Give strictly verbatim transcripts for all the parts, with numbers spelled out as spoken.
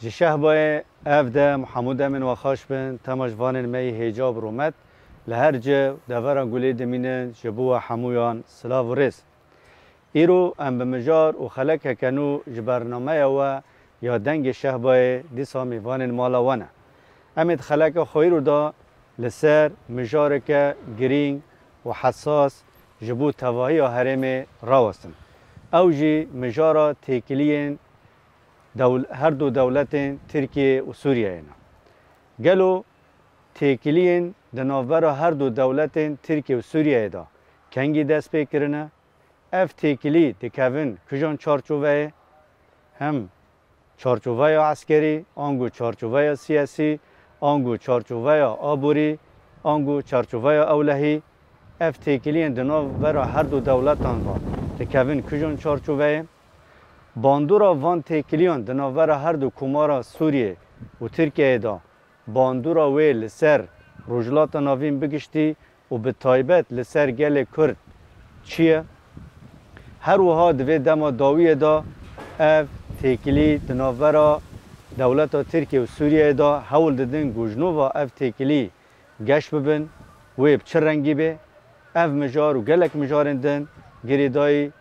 Ji Şehbayê ev dem hemû demên we xweş bin, tema ji vanên me yî hêja bi rûmet. Li her cih devera gulê dimînin, ji bo we hemûyan silav û rêz. Îro em bi mijar û xelekeke nû ji bernameya we ya Dengê Şehbayê dîsa mêvanên mala we ne. Em ê di xeleka xwe îro de li ser mijareke girîng û hesas ji bo tevahiya herêmê rawestin. Ew jî mijara têkiliyên dewl-, her du dewletên Tirkiye û Sûriyeyê ne. Gelo têkiliyên di navbera her du dewletên Tirkiye û Sûriyeyê de kengî dest pê kirine? Ev têkilî dikevin kijan çarçoveyê? Hem çarçoveya eskerî, ango çarçoveya siyasî, ango çarçoveya aborî, ango çarçoveya ewlehî? Ev têkiliyên di navbera her du dewletan de dikevin kijan çarçoveyê? Bandora van têkiliyan di navbera her du komara Sûriyê û Tirkiyeyê de bandora wê li ser Rojhilata Navîn bi giştî û bi taybet li ser gelê Kurd çi ye? Her wiha di vê dema dawiyê de ev têkilî di navbera dewleta Tirkiye û Sûriyeyê de hewl didin ku ji nû ve ev têkilî geş bibin, wê bi çi rengî bê? Ev mijar û gelek mijarên din girêdayî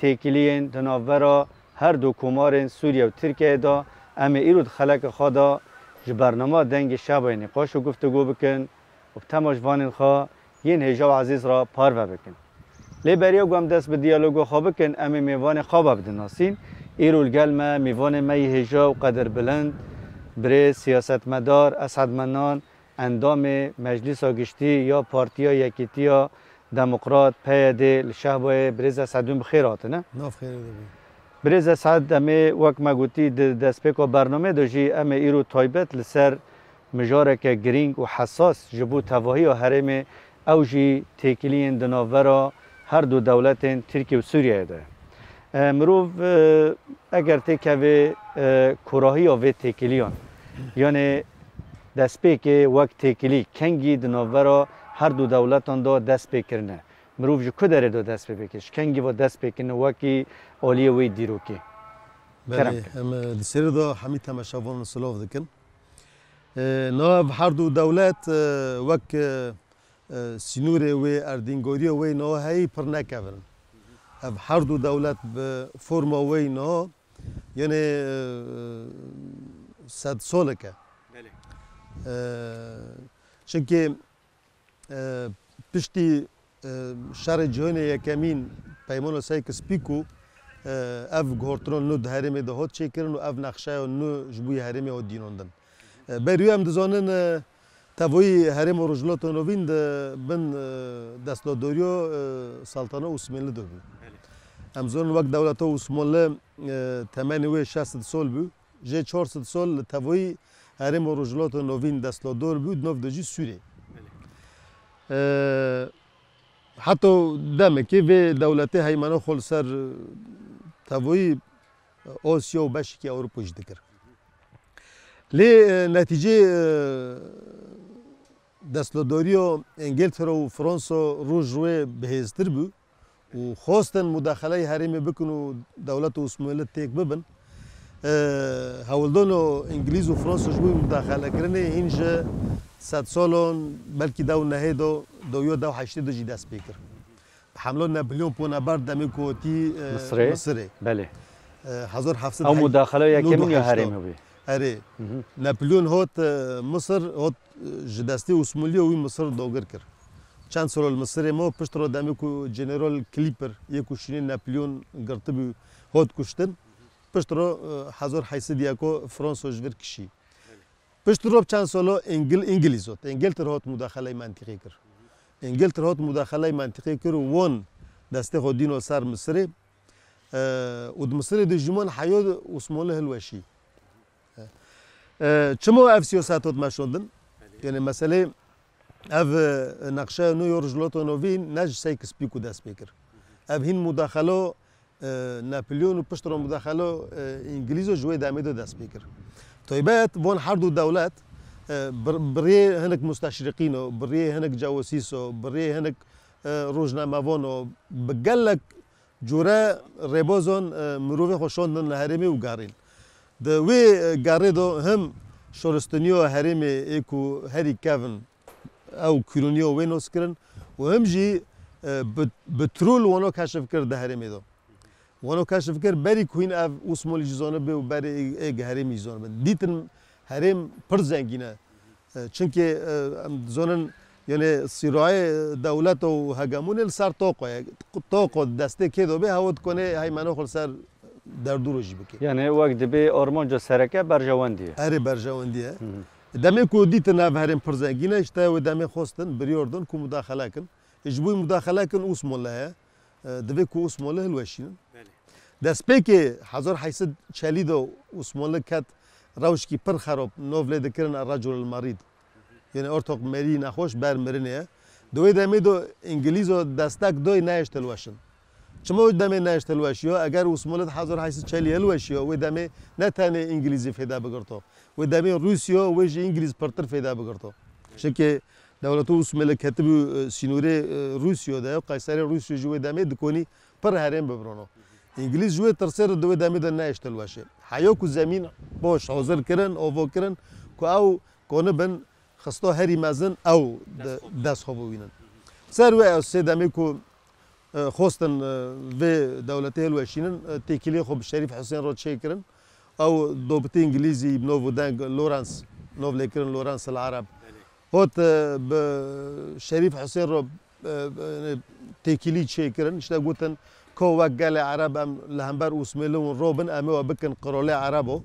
têkiliyên di navbera her du komarên Sûriye û Tirkiyeyê de em ê îro di xeleka xwe de ji bernama Dengê Şebayê nîqaş û guftûgo bikin û bi tema ji vanên xwe yên hêja û ezîz re parve bikin. Lê beriya ku em dest bi diyaloga xwe bikin, em ê mêvanê xwe ve bidinasîn. Îro li gel me mêvanê me yî hêja û qedirbilind, birêz siyasetmedar Esad Menan, endamê Meclîsa Giştî ya Partiya Yekîtiya Demokrat, P Y D, li Şehbayê, birêz Esed hûn bi xêr hatine. Nav xêrê de bî. Birêz Esed, em ê wek me gotî di destpêka bernameyê de jî em ê îro taybet li ser mijareke girîng û hesas ji bo tevahiya herêmê, ew jî têkiliyên di navbera her du dewletên Tirkiye û Sûriyeyê de. E, mirov, e, eger têkeve, e, kurahiya vê têkiliyan, yanê destpêkê wek têkilî kengî di navbera her du dewletan de dest pê kirine, mirov ji ku derê de dest pê bike? Ji kengî ve dest pê kirine wekî aliyê wê dîrokî? Belê, kerem ke. Em, e, di serê de hemî temaşevanan silav dikin. E, niha ev her du dewlet, e, wek, e, e, sînorê wê, erdîngoriya wê niha heyî pir nekevin. Ev her du dewlet bi forma wê niha, yanê, e, sed solek e. Belê. E, çimkî, e, piştî, e, şerê cîhanê yekemîn, Peymana Sykes-Picot, e, ev guhertina nû di herêmê de hat çêkirin û ev nexşeya nû ji bo herêmê hat dînandin. E, berî em dizanin, e, tevoyî herêma Rojhilata Navîn di bin, e, desthilatdariya, e, Seltana Osmanlî de bû. Belê. Em zanin wek dewleta Osmanlî, e, temenê wê şeş sed sal bû. Jê çar sed sal li tevoyî herêma Rojhilata Navîn desthilatdar bû, di nav de jî Sûrê. Belê. E, heta demekê vê dewletê heymena xwe li ser tevoyî Asya û beşekî Ewropa jî dikir. Lê, e, netîcê, e, desthilatdariya Îngiltere û Fransa roj ji rojê bihêztir bû û xwestin mudaxeleyê herêmê bikin û dewleta Osmanlî têk bibin. E, hewldana Îngilîz û Fransa ji bo mudaxelekirinê hîn ji sedsalan, belkî dew nehê de, dawiya dew heştê de jî dest pê kir. Hemla Napolyon Bonaparte demê ku hotî, e, Misirê? Misirê. Belê. E, hezar heft sed Ew mudaxela yekemîn ya herêmê bû. Erê. Hı hı. Napolyon hot, e, Misir, hot, e, ji destê Osmanlî wî Misir dagir kir. Çend sal li Misirê ma, pişt re demê ku General Clipper yê ku şûnê Napolyon girtibû, hot kuştin. Pişt re, e, hezar heyt sed yeko Fransa ji vir kişî. Pişt re bi çend sala Îngil-, Îngilîz hot. Îngiltere hot mudaxeleyê mentiqî kir. Îngiltere hot mudaxeleyê mentiqî kir û wan Destê xwe dîno ser Misirê. E, û di Misirê de jî man heyo Osmanlı hilweşî. E, çima ev siyaseta dimeşandin? Yani meselê ev, e, nexşeya nû yo Rojhilata Navîn ne ji Sykes-Picot dest pê kir. Ev hîn mudaxelo, e, Napolyon û pişt re mudaxelo, e, Îngilîzo ji wê demê de dest pê kir. Taybet van her du dewlet, e, bi, bi rê hinek musteşrîqîno, bi rê hinek cewasîso, bi rê hinek, e, rojnamevano, bi gelek cure rêbazan, e, mirovê xwe şandin li herêmê û gerîn. Di wê, e, gerê de him şoristiniya herêmê ê ku herî kevin ew kûrûniya wê nas kirin û him jî, e, bi, bi trûl wano keşif kir di herêmê de. Wano keşif kir, berî ku hîn ev Osmanlî jî zanibê û berê ê, ê herêmî jî zanibin. Dîtin herêm pir zengîn e. E, çunkê, e, em dizanin, yani sîrayê dewlet û hegemonê li ser toqo ye. Toqo destê kê de bê, hewa dikone heymena xwe li ser derdûro jî bike. Yani wek dibê armanca sereke berjewendî ye. Erê berjewendî ye. Hı hı. Demê ku dîtin ev herêm pir zengîn e, işte wê demê xwestin, biryar din ku mudaxele kin. Ji bo mudaxele kin Osmanlı heye. E, divê ku Osmanlı hilweşînin. Belê. Destpêkê hezar heyt sed çelî de Osmanlı ket rewşkî pir xerab, nav lê dikirin Errecul Merîd. Yani ortok merî nexweş ber mirinê ye. Di wê demê de Îngilîzo destek doy nehişt hilweşin. Çima wê demê nehişt hilweşiyo? Eger Osmanlı di hezar heyt sed çelî hilweşiyo, wê demê ne tenê Îngilîzî fêde bigirto. Wê demê Rûsyo wê ji Îngilîz pirtir fêde bigirto. Çimkî dewleta Osmanlı ketibû, e, sînorê, e, Rûsyo de, Qeyserê Rûsyo ji wê demê dikonî pir herêm bibrono. Îngilîz ji wê tirsê re di wê demê de nehişt hilweşê. Heyo ku zemîn boş hazir kirin, ovo kirin, ku ew konibin xisto herî mezin ew di dest xwe bibînin. Ser wê ew sê demê ku, e, xwestin, e, vê dewletê hilweşînin, e, têkiliyê xwe bi Şerîf Husên re çêkirin. Ew dobitê Îngilîzî bi nov û deng Lawrence, nov lê kirin Lawrence el Arab. Hot, e, bi Şerîf Husên re, e, e, têkilî çêkirin. İşte gotin, ko wek gelê Ereb em li hember Osmanlî hûn robin, em ê we bikin qirolê Erebo.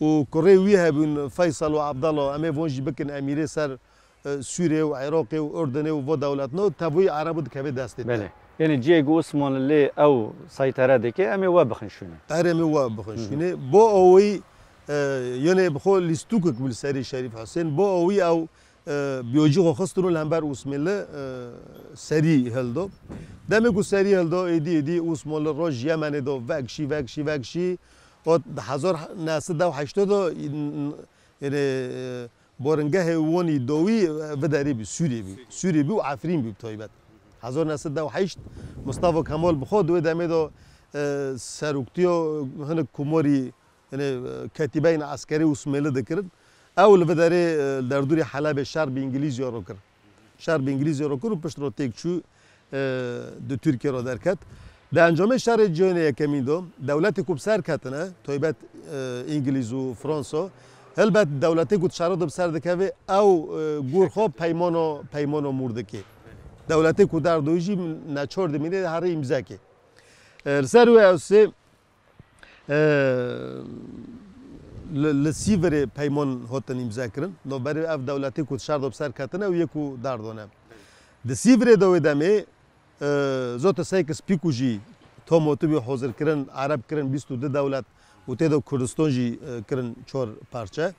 Û kurê wî hebûn Feysel û Abdallah, em ê von jî bikin emîrê ser, e, Sûriyê û Iraqê û Urdunê û vo dewletno, tevî Erebo dikeve destê te. Belê. Yani cihê ku Osmanlı lê ew seytere dike, em ê we bixin şûnê. Erê, em ê we bixin şûnê. Bo awî, e, yani bi xwe lîstûkek bû li serî Şerîf Husên. Bo awî ew e, biyocî xwe xistin û li hember Osmanlî, e, serî hildo. Demê ku serî hildo, êdî, êdî Osmanlî roj Yemenê do vekşî, vekşî, vekşî. O di hezar neh sed û heştê do, n-, n-, yani, e, boringehê wan î dawî, e, viderî bî, Sûriyê bî. Sûriyê bî û Efrîn bî bi taybet. Hezar neh sed û heşt Mustafa Kemal bi xwe di wê demê do, e, seroktiyo hinek komorî yani, e, ketîbeyên eskerî Osmanlî dikirin. Ew li vê derê, e, derdûrê Helebê şer bi Îngilîzya re kir. Şer bi Îngilîzya re kir û pişt re têk çû, e, di Tirkiye re derket. Di encamê şerê cîhanê yekemîn de dewletê ku bi ser ketine, taybet, e, Îngilîz û Fransa, helbet dewletê ku di şerê de bi ser dikeve, ew, e, gor xwe peymano, peymano mûr dike. Dewletê ku derdoyî jî neçar dimîne herê îmzekê. E, li ser wê ew sê, e, li, li Sîvirê peyman hatin îmze kirin. Navberê ev dewletê ku di şer de bi ser ketine û yê ku derdane. Di Sîvirê de wê demê, e, Zotê Sykes-Picot jî tom hatibû hozirkirin, Ereb kirin bîst û du dewlet û tê de Kurdistan jî, e, kirin çar parçe.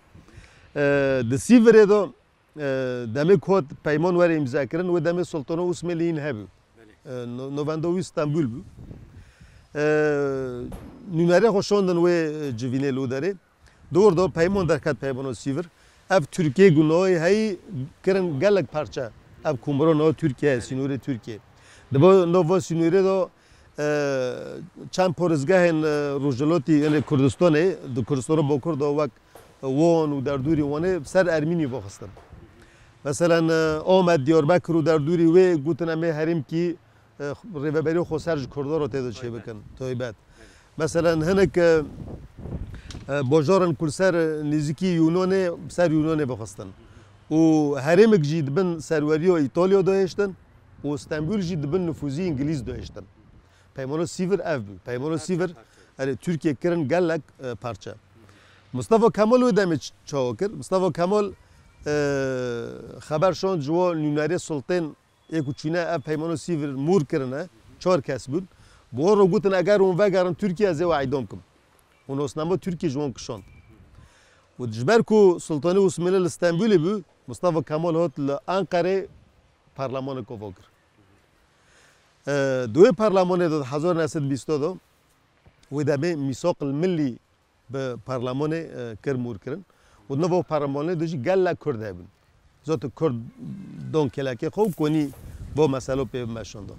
E, di Sîvirê de, e, demê ku hat peyman were îmze kirin, wê demê Sultana Osmanlî hîn hebû. Belê. E, no-, novenda wî Stenbul bû. E, nûnerê xwe şandin wê, e, civînê li wê derê. Di wir de peyman derket, peymano Sîvir. Ev Tirkiye ku navê heyî kirin gelek parçe. Ev komro nava Tirkiye ye, sînorê Tirkiye. Di bo nava sînorê de, e, çend parêzgehên, e, rojhilatî, yani Kurdistanê, di Kurdistana Bakur de wek Wan û derdûrî Wanê ser Ermînî vexistin. Meselen, e, Amed, Diyarbekir û derdûrî wê gotin em ê herêmkî, e, rêveberî xwe ser ji Kurdan re tê de çêbikin, taybet. Meselen, hinek, e, e, bajarên ku li ser, e, nêzîkî Yûnanê, ser Yûnanê vexistin. Û herêmek jî di bin serweriya Îtalya de hêştin û Stenbul jî di bin nifûzî Îngilîz de hêştin. Peymano Sîvir ev bû. Peymano Sîvir, erê, Tirkiye kirin gelek, e, parçe. Mustafa Kemal wê demê ç-, çawa kir? Mustafa Kemal, e, xeber şand ji wo nûnerê sultên ê ku çûne ev peymano Sîvir mûr kirine. çar kes bûn. Bi wan re gotin, eger hûn vegerin Tirkiye, ez ê we îdam kim. Hûn nasname Tirkiye ji wan kişand. Û ji ber ku Sultanê Osmanlî li Stenbolê bû, Mustafa Kemal hat li Enqerê perlemanê kova kir. E, di wê perlemanê de di hezar neh sed bîst de, wê demê mîsaq li millî bi perlemanê, e, kir mûr kirin. Û di nav perlemanê de jî gelek Kurd hebin. Zaten Kurd don kelekê xwe û konî bo meselo pê meşanda.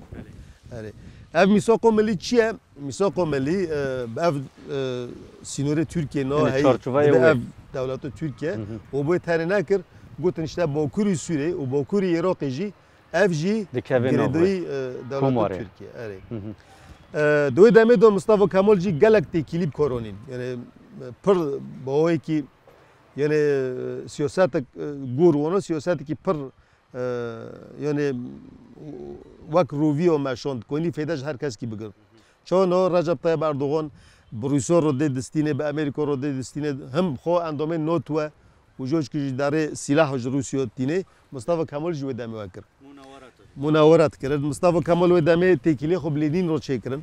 Erê. Ev mîsaqo milî çi ye? Mîsaqo milî, e, ev, e, sînorê Tirkiye na Yanî heyî, çarçoveyê dibe wê. Ev dewleta Tirkiye Hı hı. û bê tenê nekir, gotin işte Bakurî Sûrê û Bakurî Iraqê jî ev jî Dikeve girêdayî, navê. E, dewleta Komarê. Tirkiye. Erê. Hı hı. E, di wê demê de Mustafa Kemal jî gelek têkilî bi kar anîn. Yanî, e, pir bawekî, yanî, e, siyasetek, e, gor wana siyasetekî pir, e, yanî, wek roviya meşand, konî fêde ji her keskî bigir. Çawa no Recep Tayyip Erdogan bi Rûsya re dê distînê, bi Amerîka re dê distînê, him xwe endamê NATO e û jojkî ji derê sîlah ji Rûsya tînê, Mustafa Kemal jî wê demê we kir. Munawara dikir. Mustafa Kemal wê demê têkiliyê xwe bi Lênîn re çêkirin.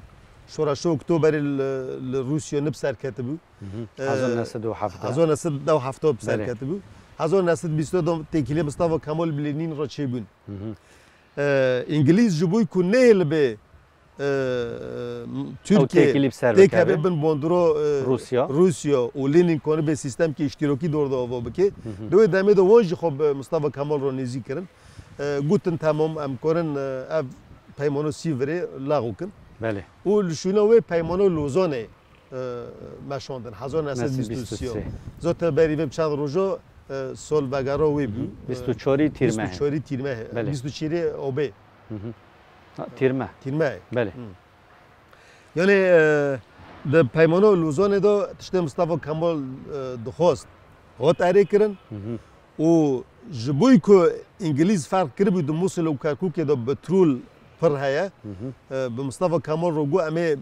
Şoreşa Oktoberê li, li Rûsya nib serketibû. Hı hı. Ee, hezar neh sed û hevdeh. Hezar neh sed û hevdeh bi Belê. Serketibû. Hezar neh sed bîst de têkiliyê Mustafa Kemal bi Lênîn re çêbûn. Hı hı. Ee, Îngilîz ji bo ku nehêlibê, ee, Ew Tirkiye têkilî bi ser têkeve bikeve. Bin bandora, ee, Rûsya. Rûsya û Lênîn konibe sîstemkî îştîrakî dor de ava bike. Hı hı. Di wê demê de wan jî xwe bi Mustafa Kemal re nêzî kirin. E, gotin, temam, em karin, e, ev peymano Sîvirê lağ û kin. Belê. Û li şûna wê peymano Lozanê, e, meşandin, hezar neh sed bîst û sê. Neh sed bîst û sê. Zaten berî vê bi çend roja, e, sol vegera wê bû. Hı hı. Bîst û çarî Tîrmehê. Bîst û çarî Tîrmehê. Belê. Bîst û çarî Obê. Hı hı. Ha, Tîrmeh. Tîrmehê. Belê. Hı. Yanî, e, di peymana Lozanê de tiştê Mustafa Kemal, e, dixwest, hat erê kirin. Hı hı. Û ji bo ku Îngilîz ferq kiribû di Mûsil û Kerkûkê de petrol pir heye, Hı hı. e, bi Mustafa Kemal re got, em ê, m,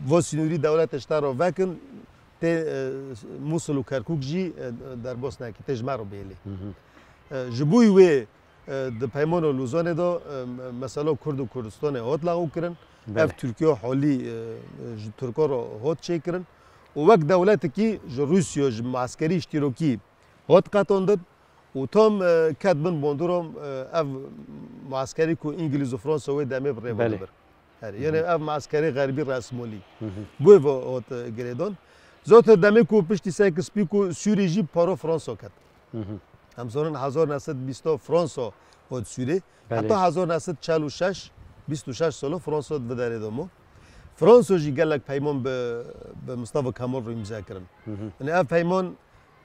va sînorî dewletê ji te re vekin, tê, e, Mûsil û Kerkûk jî, e, derbas neke, tê ji me re bêlê. Hı hı. E, ji bo wê E, di peymana Lozanê de, e, me-, mesela Kurd û Kurdistanê hat lagû kirin. Belê. Ev Tirkiye halî, e, e, ji Tirkan re hat çêkirin. Û wek dewletekî ji Rûsya, ji mueskerî îştîrakî hat qetandin. Û tam, e, ket bin bandora, e, ev mueskerî ku Îngilîz û Fransa wê demê bi rê ve Belê. Dibir. Herê. Hı hı. Yanî ev mueskerê xerbî resmolî. Hı hı. Bo vê hat, e, girêdan. Zaten demê ku piştî Sykes-Picot Sûrî jî para Fransa ket. Hı hı. Em zanin hezar neh sed bîst Fransa hat Sûrê. Belê. Heta hezar neh sed çel û şeş, bîst û şeş sala Fransa di vê derê de bû. Fransa jî gelek peyman bi, bi Mustafa Kemal re îmze kirin. Hı hı. Yanî ev peyman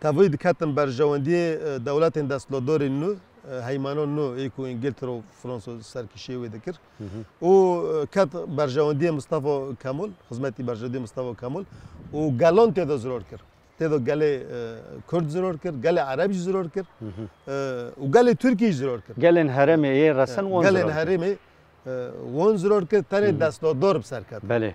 tevayî diketin berjewendiyê, e, dewletên desthilatdarên nû, e, heymanan nû ê ku Îngiltere û Fransa serkişiyê wê dikir. Hı hı. Û, e, ket berjewendiyê Mustafa Kemal, xizmetî berjewendiyê Mustafa Kemal û gelan tê de zirar kir. Tê de gelê, e, Kurd zirar kir, gelê Ereb jî zirar kir, Hı hı. e, û gelê Tirkî jî zirar kir. Gelên herêmê yê resen E, wan gelên zirar kir. Herêmê, e, wan zirar kir, tenê Hı hı. desthilatdar bi ser ket. Belê.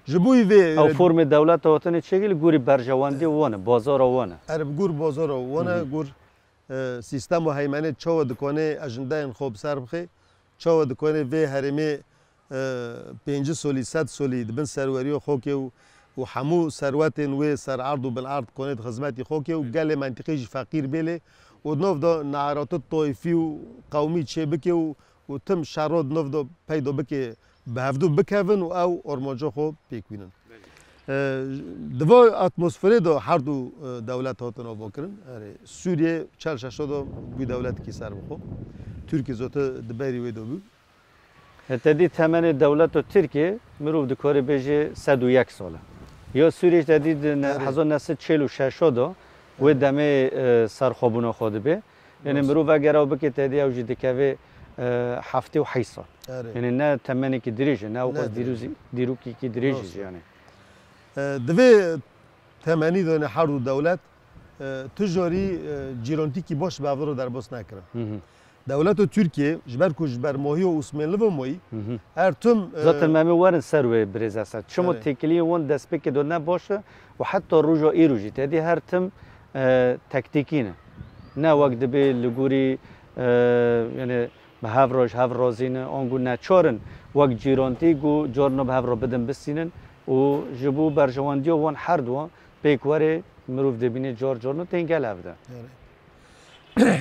Ji bo vê Ew formê dewleta hatinê çêkir li gorî berjewendiyê wan e, bazara wan e. Erê, bi gor bazara wan e, Hı hı. gor, e, sîstema heymenê çawa dikane ejindeyên xwe bi ser bixe, çawa dikane vê herêmê e, pêncî solî, sed solî di bin serweriya xokê û, û hemû serwetên wê ser erd û bin erd konê di xizmetî xokê û gelê mentîqê jî feqîr bêlê û di nav de nearata toyfî û qewmî çêbike û, û tim şero di nav de peyda bike, bi hevdu bikevin û ew armanca xwe pêk bînin. E, di va atmosferê de her du, e, dewlet hatin avakirin. Erê, Sûriye çel şeşo de bû dewletekî serbixwe. Tirkiye zote di berî wê de bû. E, te dî temenê dewleta Tirkiyê mirov dikare bêje sed û yek sal e. Ya Sûriyê te dî di ne-, Erê. hezar neh sed çel û şeş de wê Erê. demê, e, serxwebûna xwe dibe. Yanî Rast. mirov eger ew bike te dî ew jî dikeve, e, heftê û heşt sal. Erê. Yanî ne temenekî dirêj e, ne Ne ewqas dirêj e. dîrûzî-, dîrokekî dirêj Rast. e yanî. E, di vê temenî de ne her du dewlet, e, tu jorî, e, cîrontîkî baş bi hev re derbas nekirin. Hı hı. Dewleta Tirkiye, ji ber ku ji ber mohiya Osmanlî ve moyî, Hı hı. her tim, e, Zaten me em ê werin ser wê birêz Esed. Çima Erê. têkiliyên wan destpêkê de ne baş e û heta roja îro jî te dî her tim, e, tektîkî ne. Ne wek dibê li gorî, e, yanî bi hev re ji hev razî ne, ango neçar in wek cîrantî ku carna bi hev re bidin bistînin û ji bo berjewendiya wan her duwan pêk were mirov dibîne car carna tên gel hev de.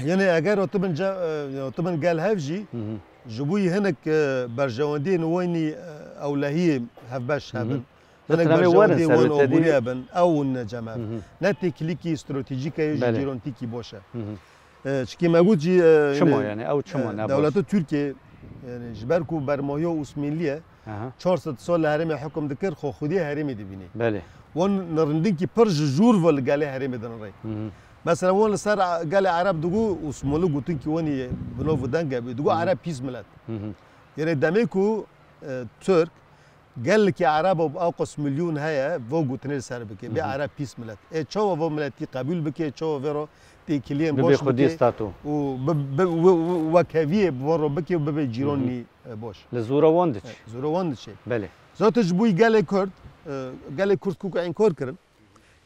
Yani eger otibin, ce- e, otibin gel hev jî, Hı hı. ji bo yî hinek, e, berjewendiyên weynî, e, ewlehiyê hevbeş Hı hı. hebin. Hinek Dixwazim em ê werin berjewendiyên ser wen wê tedî- abûrî hebin, ew hûn ne cem hev. Hı hı. Ne têkilîkî stratejîk e, ji Belê. cîrantîkî baş e. Hı hı. E, çikî me got jî, e, Çima yani, yani, ew çima e, nebaş? Dewleta Tirkiye, yani, ji ber ku bermahiya Osmanlî ye, Aha. çar sed sal li herêmê hukm dikir, xwe xwediyê herêmê dibînî. Belê. Wan nirindînkî pir ji jûr ve li gelê herêmê dinirê. Hı hı. Mesela wan li ser a- gelê Ereb digo, Osmanlî gotinkî wan ê bi nav û deng hebî, digo Hı hı. Ereb pîs milet. Hı hı. Yani demê ku, e, Tirk, gelekî Ereb û bi awqas milyon heye, vo gotinê li ser bike, bê Hı hı. Ereb pîs milet. Ê çawa vo miletî qebûl bike, çawa vê ro têkiliyên Bibe baş xwediyê bike stato. û bi- bi- wi- wi- wekheviyê bi vo ro bike û bibe Hı hı. cîranî, e, baş. Li zora wan diçe. E, zora wan diçe. Belê. Zaten ji bo gelê Kurd, e, gelê Kurd ku enkar kirin.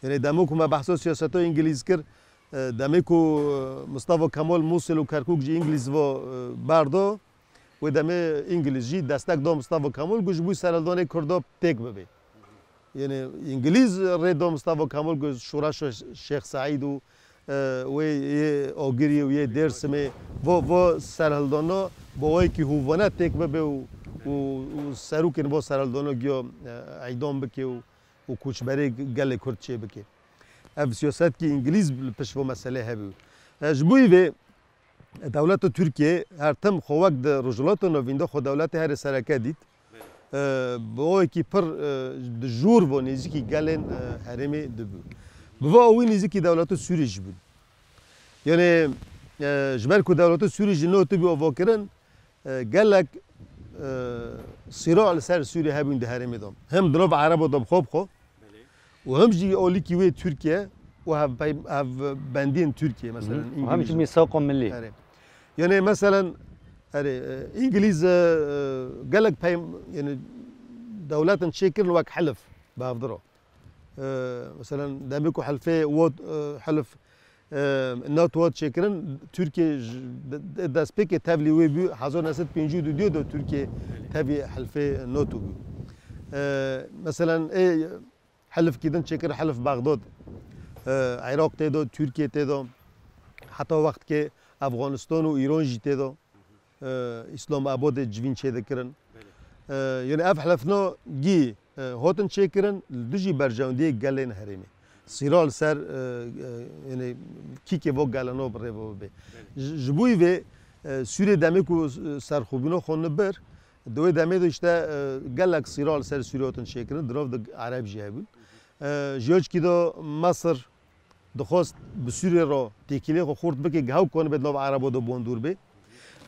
Yani demo ku me behsa siyaseta Îngilîz kir, e, demê ku, e, Mustafa Kemal Mûsil û Kerkûk ji Îngilîz ve, e, berdo, wê demê Îngilîz jî destek da Mustafa Kemal ku ji bo serhildanê Kurda têk bibe. Yani Îngilîz rê da Mustafa Kemal ku Şoreşa Şêx Seîd û, e, wê yê Agirî û yê Dêrsimê vo, vo serhildana bi wayekî hovane têk bibe û, û, û serokên vo serhildana giya, e, îdam bike û, û koçberê gelê Kurd çê bike. Ev siyasetkî Îngilîz li pişt vo meselê hebû. E, ji bo vê dewleta Tirkiye her tim xwe wek di Rojhilata Navîn de xwe dewletê herê sereke dît. E, bi oyekî pir, e, di jûr ve nêzîkî gelên, e, herêmê dibû. Bi va wî nêzîkî dewleta Sûrî jî bûn. Yani, e, ji ber ku dewleta Sûrî jî notibû avakirin, e, gelek, e, sîra li ser Sûrî hebûn di herêmê de. Hem di nav Erebo de bi xwe bi xwe û hem jî alîkî wê Tirkiye û hevpey- hevbendiyên Tirkiye, mesela, Hı hı. Û hem jî Îngilîz. Mîsaqo milî. Erê. Yani, mesela, erê, e, Îngilîz, e, e, gelek peym-, yani, dewletin çêkirin wek hilif bi hev diro. E, mesela, demê ku hilfê Wat, e, hilif, e, NATO hat çêkirin, Tirkiye ji de- de- destpêkê tevlî wê bû, hezar neh sed pêncî û du de Tirkiye Belê. tevî hilfê NATO bû. E, mesela, ê hilifkî din çêkir, hilif Bexdad, e, Iraq tê de, Tirkiye tê de, heta wextkê Efxanistan û Îran jî tê de, e, Îslamabadê civîn çêdikirin. Belê. E, yani ev hilifna gî, e, hatin çêkirin li dijî berjewendiyê gelên herêmê. Sîra li ser, e, e, yani kîkê vo geleno bi rê ve bibe. Belê. Ji, ji bo vê, e, Sûrê demê ku, e, serxwebûna xwe nibir, di wê demê de işte, e, gelek sîra li ser Sûrê hatin çêkirin, di nav de Ereb jî hebûn. E, ji yekî de Mesir dixwest bi Sûrê re têkilê xwe xurt bike, geha ku konibe di nav Erebo de bandor be.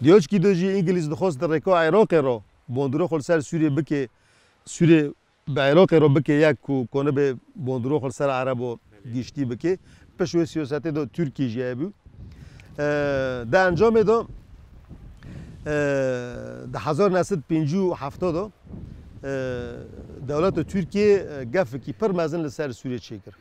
Di yekî de jî Îngilîz dixwest di rêka Iraqê re bandorê xwe li ser Sûrê bike, Sûrê bi Iraqê re bike yek ku konibe bandorê xwe li ser Erebo giştî bike. Pişt wê siyasetê de Tirkî jî hebû. E, di encamê de, e, di hezar neh sed pêncî û heft de, e, dewleta Tirkiye, e, gefekî pir mezin li ser Sûrê çêkir.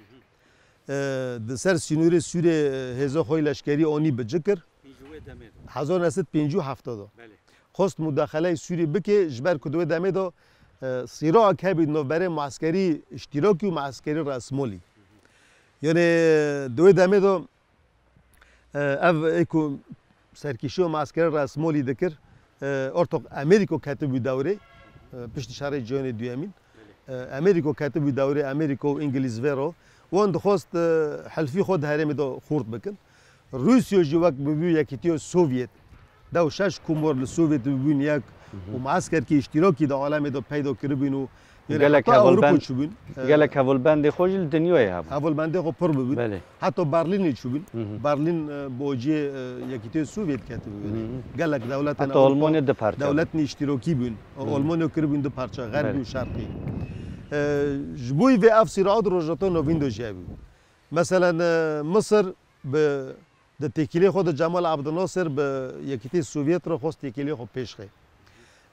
E, di ser sînorê Sûrê, e, hêza xwe yê leşkerî anî bi ci kir. Pêncî wê demê de. Hezar neh sed pêncî û heft de. Belê. Xwest mudaxeleyê Sûrê bike, ji ber ku di wê demê de, e, sîraek hebî di navberê mueskerî îştîrakî û mueskerî resmolî. Yani, di wê demê de, e, ev ê ku serkêşiya mueskerê resmolî dikir, e, ortok Amerîka ketibû dewrê, e, piştî şerê cîhanê duyemîn. E, Amerîka ketibû dewrê Amerîka û Îngilîz vê re. Wan dixwest, e, hilfî xwe di herêmê de xurt bikin. Rûsya jî wek bibû Yekîtiya Sovyet. Dew şeş komor li Sovyet bibûn yek Hı hı. û mueskerkî îştîrakî di alemê de peyda kiribûn û Û yani gelek heta Ewropa hevalbend-, çûbûn. E, gelek hevalbendê xwe jî li dinyayê hebûn. Hevalbendê xwe pir bibûn. Belê. Heta Berlînê çûbûn. Hı hı. Berlîn, e, bi ociyê, e, Yekîtiya Sovyet ketibû. Yani Hı hı. gelek dewletên Heta Ewropa Almanya du parça bû. dewletên îştîrakî bûn. Hı hı. Almanya kiribûn du parça, xerbî Belê. û şerqî. E, ji bo vê ev sîraat Rojhilata Navîn de jî hebû. Mesela, e, Misir bi, di têkilê xwe de Cemal Abdulnasir bi Yekîtî Sovyet re xwest têkilê xwe pêş xe.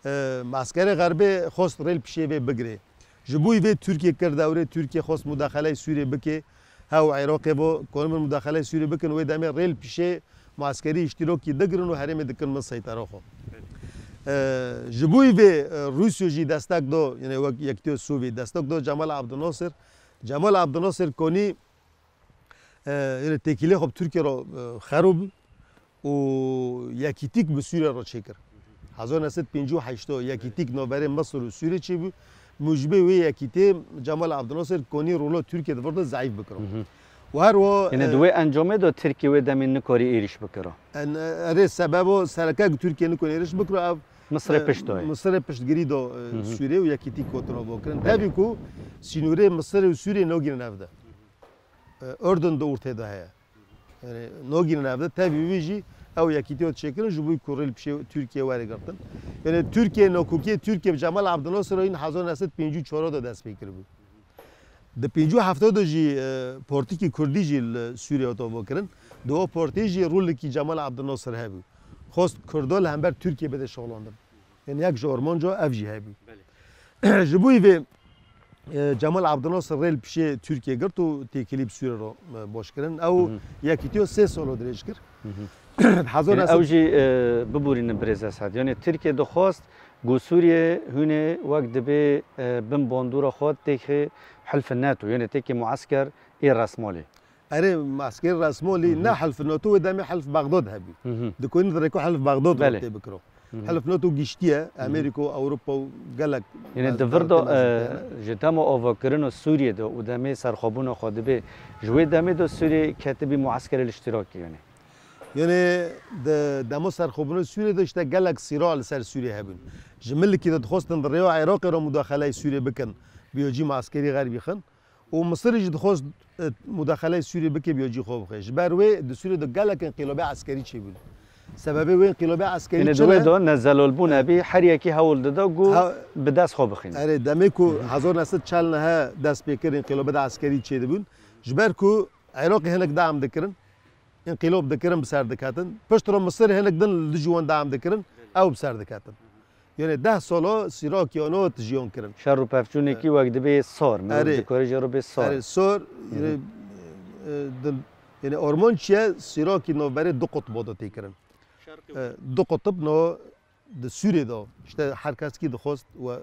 E, mueskerê Xerbê xwest rê li pişê vê bigirê. Ji bo vê Tirkiye kir dewrê, Tirkiye xwest mudaxeleyê Sûriyê bike. Hew Iraqê bo, konibin mudaxeleyê Sûriyê bikin, wê demê rê li pişê mueskerî îştîrakî digirin û herêmê dikin bin seytera xwe. E, ji bo vê, e, Rûsya jî destek da, yani wek Yekîtiya Sovyet destek da Cemal Abdulnasir. Cemal Abdulnasir konî, e, yani têkilê xwe bi Tirkiye re, e, xero bû û yekîtîk bi Sûriye re çêkir. Hezar neh sed pêncî û heşt yekîtîk navberê Misir û Sûriye çêbû. Mûcibê wê yekîtê Cemal Abdulnasir konî rola Tirkiye di vir de zeîf bikiro. Hı hı. Û her wa, Yine e, di wê encamê de Tirkiye wê demê nikarî êrîş bikiro. En, erê sebebo sereke ku Tirkiye nikon êrîş bikiro ev, Misirê e, pişt dayê. Misirê piştgirî da, e, Hı hı. Sûrê û yekîtî kotin ava kirin. Belê. Tevî ku sînorê Misirê û Sûrê nagînin ev de. E, Urdun di ortê de heye. Yani nagînin ev de. Tevî wî jî ew yekîtî hat çêkirin ji bo ku rê li pişê Tirkiye were girtin. Yani Tirkiye nakokiyê Tirkiye bi Cemal Abdulnasir in hezar neh sed pêncî û çar de dest pê kiribû. Di pêncî û heft de jî, e, Partîkî Kurdî jî li Sûriye hat avakirin. Di o partî jî rolekî Cemal Abdulnasir hebû. Xwest Kurda li hember Tirkiye bide şixulandin. Yani yek ji armanca ev jî hebû. Belê. Ji bo vê, e, Cemal Abdulnasir rê li pişê Tirkiye girt û têkilî bi Sûriye re, e, baş kirin. Ew Hı hı. yekîtiya sê sala dirêj kir. Hı hı. Hezar Yani neh sed ew jî, e, biborînin birêz Esed. Yani Tirkiye dixwest ku Sûriye hûnê wek dibê, e, bin bandora xwe têkê Hilf NATO, yani têkê muesker ê resmalî. Erê, muesker resmalî Hı hı. ne Hilf NATO, wê demê Hilf Bexdad hebû. Hı hı. Dikonî di rêko Hilf Bexdad Belê. re tê bikiro. Hı hı. Hilf NATO giştiye, Hı hı. Amerîka û Ewropa û gelek Yani mez-, di vir de, dewletê mezin e, têne. Ji dema avakirin û Sûriye de û demê serxwebûna xwe dibê, ji wê demê de Sûriye ketibî mueskerê li iştirakî yani. Yani di dema serxwebûna Sûriye de işte gelek sîra li ser Sûriye hebûn. Ji milikî de dixwestin di rêya Iraqê re mudaxeleyê Sûriye bikin, bi yo cî mueskerî xerbî xin. Û Misirî jî dixwest, e, mudaxeleyê Sûriyê bike, bi yo cî xwe bixe. Ji ber wê di Sûriyê de gelek înqîlabê eskerî çêbûn. Sebebê wê înqîlabê eskerî Yine çi di wê ne? de ne zelolbûn Evet. hebî, her yekî hewl dide ku Ha- bi dest xwe bixîne. Erê, demê ku Hı hı. hezar neh sed çel nehe dest pê kir înqîlabê de eskerî çêdibûn. Ji ber ku Iraqê hinek deam dikirin, înqîlab dikirin, bi ser diketin. Pişt re Misir hinek din li dijî wan deam dikirin, ew bi ser diketin. Yani deh sala sîrakî wana hat jiyan kirin. Şer û pevçûnekî Evet. wek dibê sor, mirov Erê. dikare jê re bê sor. Erê, sor, Hı hı. yani, e, e, din, yani armanc çi ye? Sîrakî navberê du qutba de tê kirin. Şerqî û E, du qutb no di Sûriyê de, işte her kes kî dixwest we,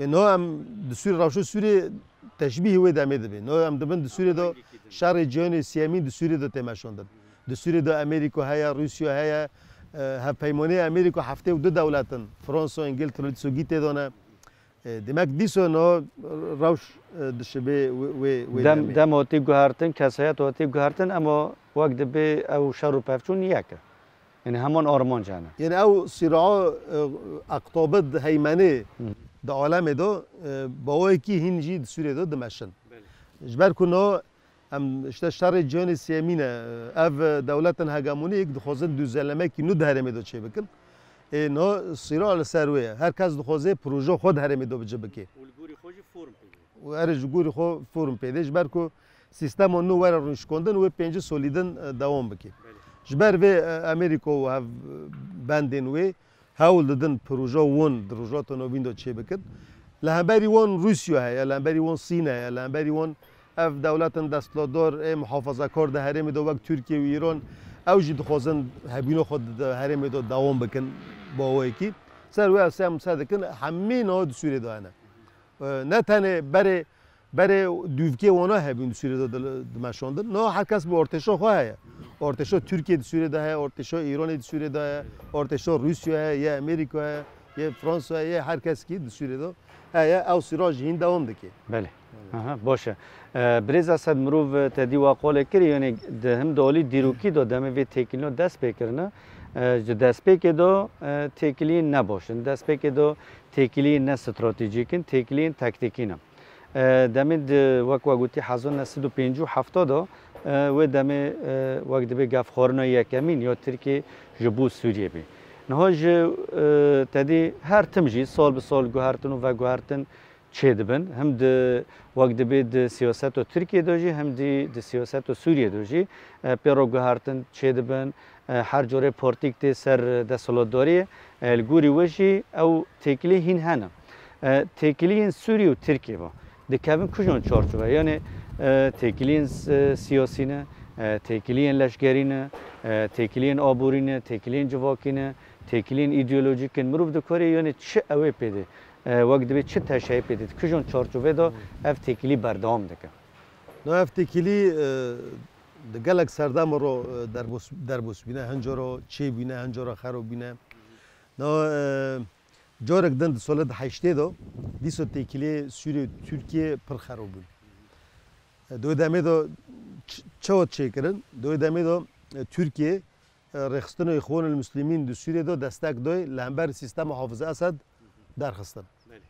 e, no em di Sûriyê, rewşa Sûriyê teşbîhî wê demê dibe. No em dibin di Sûriyê de Rengekî din. şerê cîhanê siyemîn di Sûriyê de tê meşandin. Di Sûriyê de Amerîka heye, Rûsya heye, e, hevpeymanê Amerîka heftê û du dewlet in. Fransa, Îngiltere, dîso gî tê de ne. E, demek dîso no rewş, e, dişibê wê, wê, wê Dem, demê. dem hatî guhertin, kesayet hatî guhertin, ema wek dibê ew şer û pevçûn yek e. Yani heman armanc hene. Yani ew sîraa, e, eqtabid heymenê Hı. di alemê de, e, bawayekî hîn jî di Sûriyê de dimeşin. Belê. Ji ber ku no em işte şerê cîhanê siyemîn e, ev dewletên hegemonîk dixwazin dûzelemekî nû di herêmê de çêbikin. Ê no sîra li ser wê ye. Her kes dixwaze proje xwe di herêmê de bi cih bike. Û li gorî xwe jî form pê de. Û erê ji gorî xwe form pê de. Ji ber ku sîstema nû were rûnişkandin wê pêncî solî din, e, dewam bike. Belê. Ji ber vê, e, Amerîka û hev, e, bendên wê hewl didin proje wan di rojhilata navîn de çêbikin. Li hemberî wan Rûsya heye, li hemberî wan Sîn heye, li hemberî wan ev dewletên desthilatdar ê muhafazekar di herêmê de wek Tirkiye û Îran, ew jî dixwazin hebûna xwe di herêmê de dewam bikin bi awayekî. Ser wê ev sê em wisa dikin, hemî niha di Sûriyê de hene. E, ne tenê berê, berê dûvkê wana hebûn di Sûriyê de dil-, dimeşandin. Niha her kes bi artêşa xwe heye. Artêşa Tirkiye di Sûriyê de heye, artêşa Îranê di Sûriyê de heye, artêşa Rûsya heye, yê Amerîka heye, yê Fransa heye, yê her kes kî di Sûriyê de heye. Ew sîra jî hîn dewam dike. Belê. Aha, baş e. E, birêz Esed, mirov, e, te dî wa qolê kirî, yani di him di alî dîrokî de demê vê têkilîna dest pê kirine. E, ji destpêkê de, e, têkiliyên nebaş in. Destpêkê de têkiliyên ne stratejîk in, têkiliyên taktîkî ne. E, demê di, wek we gotî, hezar neh sed û pêncî û heft de, e, wê demê, e, wek dibê gefxwarina yekemîn ya Tirkiyê ji bo Sûriyê bî. Niha ji, e, te dî her tim jî sal bi sal guhertin û veguhertin çêdibin. Him di, wek dibê di siyaseta Tirkiyê de jî, him dî di siyaseta Sûriyê de jî, e, pê re guhertin çêdibin. E, her corê partîk tê ser desthilatdariyê. E, li gorî we jî ew têkilî hîn hene. E, têkiliyên Sûrî û Tirkiyê ve dikevin kujan çarçove? Yani, e, têkiliyên, e, siyasî ne, E, têkiliyên leşkerî ne, e, têkiliyên aborî ne, têkiliyên civakî ne, têkiliyên îdeolojîk in. Mirov dikarê yanê çi ew ê pê dê, e, wek dibê çi teşeyê pê dê, di kijon çarçovê de ev têkilî berdewam dike? No, ev têkilî, e, di gelek serdema ro, e, derbos-, derbos bîne, hin cara çê bîne, hin cara xero bîne. No, e, carek din di solet heştê de dîsa têkiliyê Sûriyê û Tirkiyê pir xero bûn. E, di wê demê de ç-, çawa çêkirin? Di wê demê de, e, Tirkiye, e, rêxistina Îxwanul Muslimîn di Sûriyê de destek dayê li hember sîstema Hafiz Esed derxistin. Belê.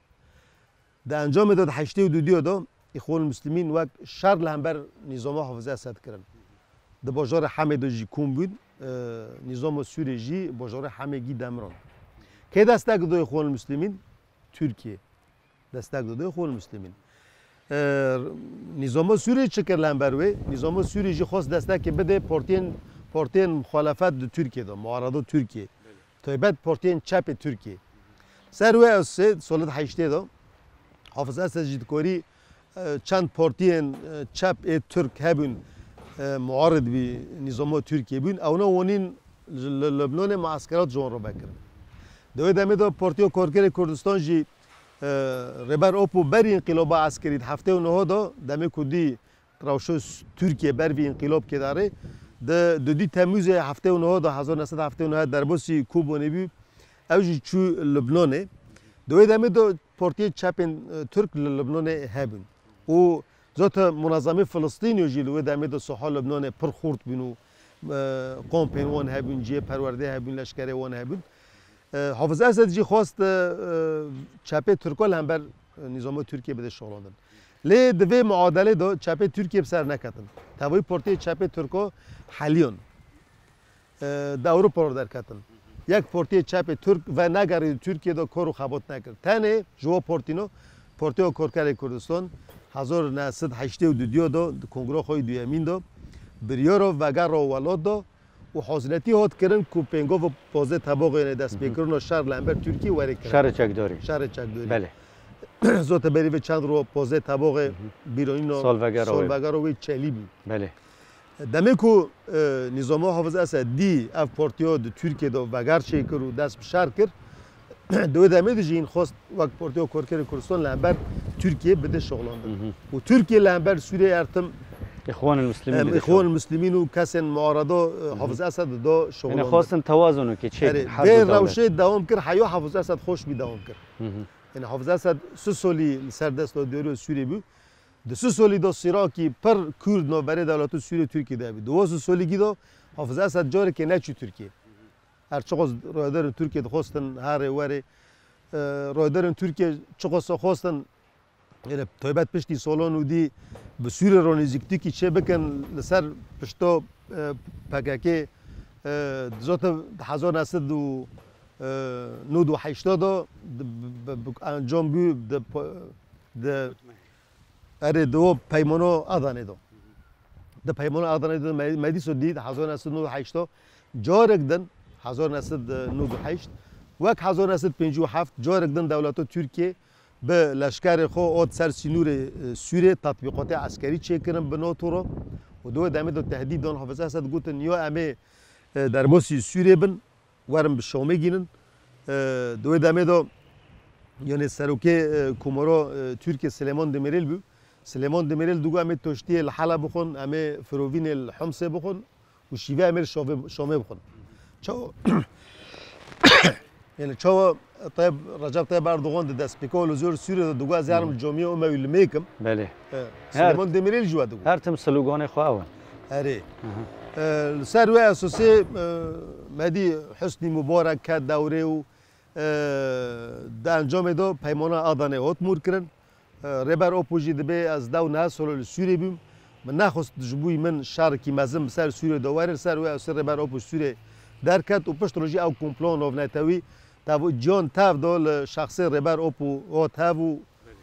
Di encamê de di heştê û dudiyo de Îxwanul Muslimîn wek şer li hember nîzama Hafiz Esed kirin. Di bajarê Hemê de jî kom bûn, e, nîzama Sûriyê jî bajarê Hemê gî demirand. Kê destek dayê Îxwanul Muslimîn? Tirkiye. Destek dide Îxwanul Muslimîn. E, Nîzama Sûriyê çi kir li hember wê? Nîzama Sûriyê jî xwest destekê bide partiyên, partiyên muxalefet di Tirkiyê de, muarada Tirkiyê. Taybet partiyên çepê Tirkiyê. Ser wê esê, solet heştê de, Hafiz Esed jî dikorî, e, çend partiyên, e, çep ê Tirk hebûn, e, muarid bî nîzama Tirkiyê bûn. Ewna wanîn li, li Lebnanê mueskerat ji wan re vekirin. Di wê demê de Partiya Karkerê Kurdistan jî, e, Rêber Apo berî înqilaba eskerî di heftê û nehê de, demê ku dî rewşa s-, Tirkiye ber vî înqilab kê darê, di dudî Temmûzê heftê û nehê de, hezar neh sed heftê û neh derbasî Kobanê bû, ew jî çû Libnanê. Di wê demê de partiyê çepên, e, Tirk li Libnanê hebûn. Û zaten munezemê Filistînê jî li wê demê de siha Libnanê pir xurt bûn û, e, kompên wan hebûn, cihê perwerdê hebûn, leşkerê wan hebûn. E, Hafiz Esed jî xwest, e, çepê Tirka li hember, e, nîzama Tirkiyê bide şolandin. Lê di vê muadelê de çepê Tirkiyê bi ser neketin. Tevayî partiyê çepê Tirka heliyan, e, di Ewropa re derketin. Yek partiyê çepê Tirk venegerî Tirkiyê de kar û xebat nekir. Tenê ji wan partîno, Partiya Karkerê Kurdistan, hezar neh sed heştê û dudiyo de, di kongra xwe yê duyemîn de, biryara vegera welat da û hazinetî hat kirin ku pêngava pazdeh Teboxê, yanê destpêkirina şer li hember Tirkiyê were kirin. Şerê çekdarî. Şerê çekdarî. Belê. Zote berî vê çend ro pazdeh Teboxê, bîranîna salvegera wê, salvegera wê çelî bû. Belê. Demê ku, e, nîzama Hafiz Esed dî ev partiya di Tirkiyê de veger çêkir û dest bi şer kir, di wê demê de jî hîn xwest wek Partiya Karkerê Kurdistan li hember Tirkiyê bide şolandin. Û Tirkiye li hember Sûriyê ertim, Îxwanul Muslimîn em, bide Îxwanul şolandin. Muslimîn û kesên muarada, e, Hafiz Esed da şolandin. Yanî xwestin tewazunekê çêkin. Erê, her vê du dewlet rewşê dewam kir, heya Hafiz Esed xweş bî dewam kir. Yanî Hafiz Esed sih solî li ser desta dewrê Sûriyê bû. Di sih solî de sîrakî pir kûr di navberê dewleta Sûriyê û Tirkiyê de hebî. Di wan sih solîgî de Hafiz Esed carekê neçû Tirkiyê. Her çiqas rayedarên Tirkiyê dixwestin herê werê, e, rayedarên Tirkiyê çiqas xwestin, yanî taybet piştî solan û dî bi Sûriyê re nêzîktikî çê bikin li ser pişta, e, P K K, e, zaten di hezar neh sed û, e, nod û heştê de di, bi, bi, bi encam bû di, di Erê, di o peymana Adanê de. Di peymana Adanê de me, me dîso dît, hezar neh sed nod û heşt de carek din, hezar neh sed nod û heşt, wek hezar neh sed pêncî û heft, carek din dewleta Tirkiyê bi leşkerê xwe ot ser sînorê, e, Sûrê, tatbîqatê eskerî çêkirin bi NATO re. Û di wê demê de tehdîd dan Hafiz Esed, gotin, ya em ê, e, derbasî Sûrê bin, werin bi Şamê gînin. E, di wê demê de, yanê serokê, e, Komara, e, Tirkiyê Silêman Demîrêl bû. Silêman Demîrêl digot, em ê toştiyê li Heleb bixwin, em ê firovînê li Homsê bixwin û şîvê em ê li Şavê-, Şamê bixwin. Çawa, yanê çawa Tayyip, Recep Tayyip Erdogan di destpêka Holozor Sûriyê de digot, ez ê herim li camiyê Umewî limê kim. Belê. E, Her Silêman Demîrêl jî we digot. Her tim sloganê xwe ew in. Erê. Hı hı. E, li ser wê esosê, e, me dî Husnî Mubarek ket dewrê û, e, di encamê de peymana Adanê hot mûr kirin. E, Rêber Apo jî dibê ez deh û neh solo li Sûriyê bûm. Min nexwest ji bo min şerekî mezin bi ser Sûriyê de were, li ser wê esosê Rêber Apo Sûriyê derket û piştre jî ew komplo navnetewî tev-, ciyan tev da li şexsê Rêber Apo hot hev û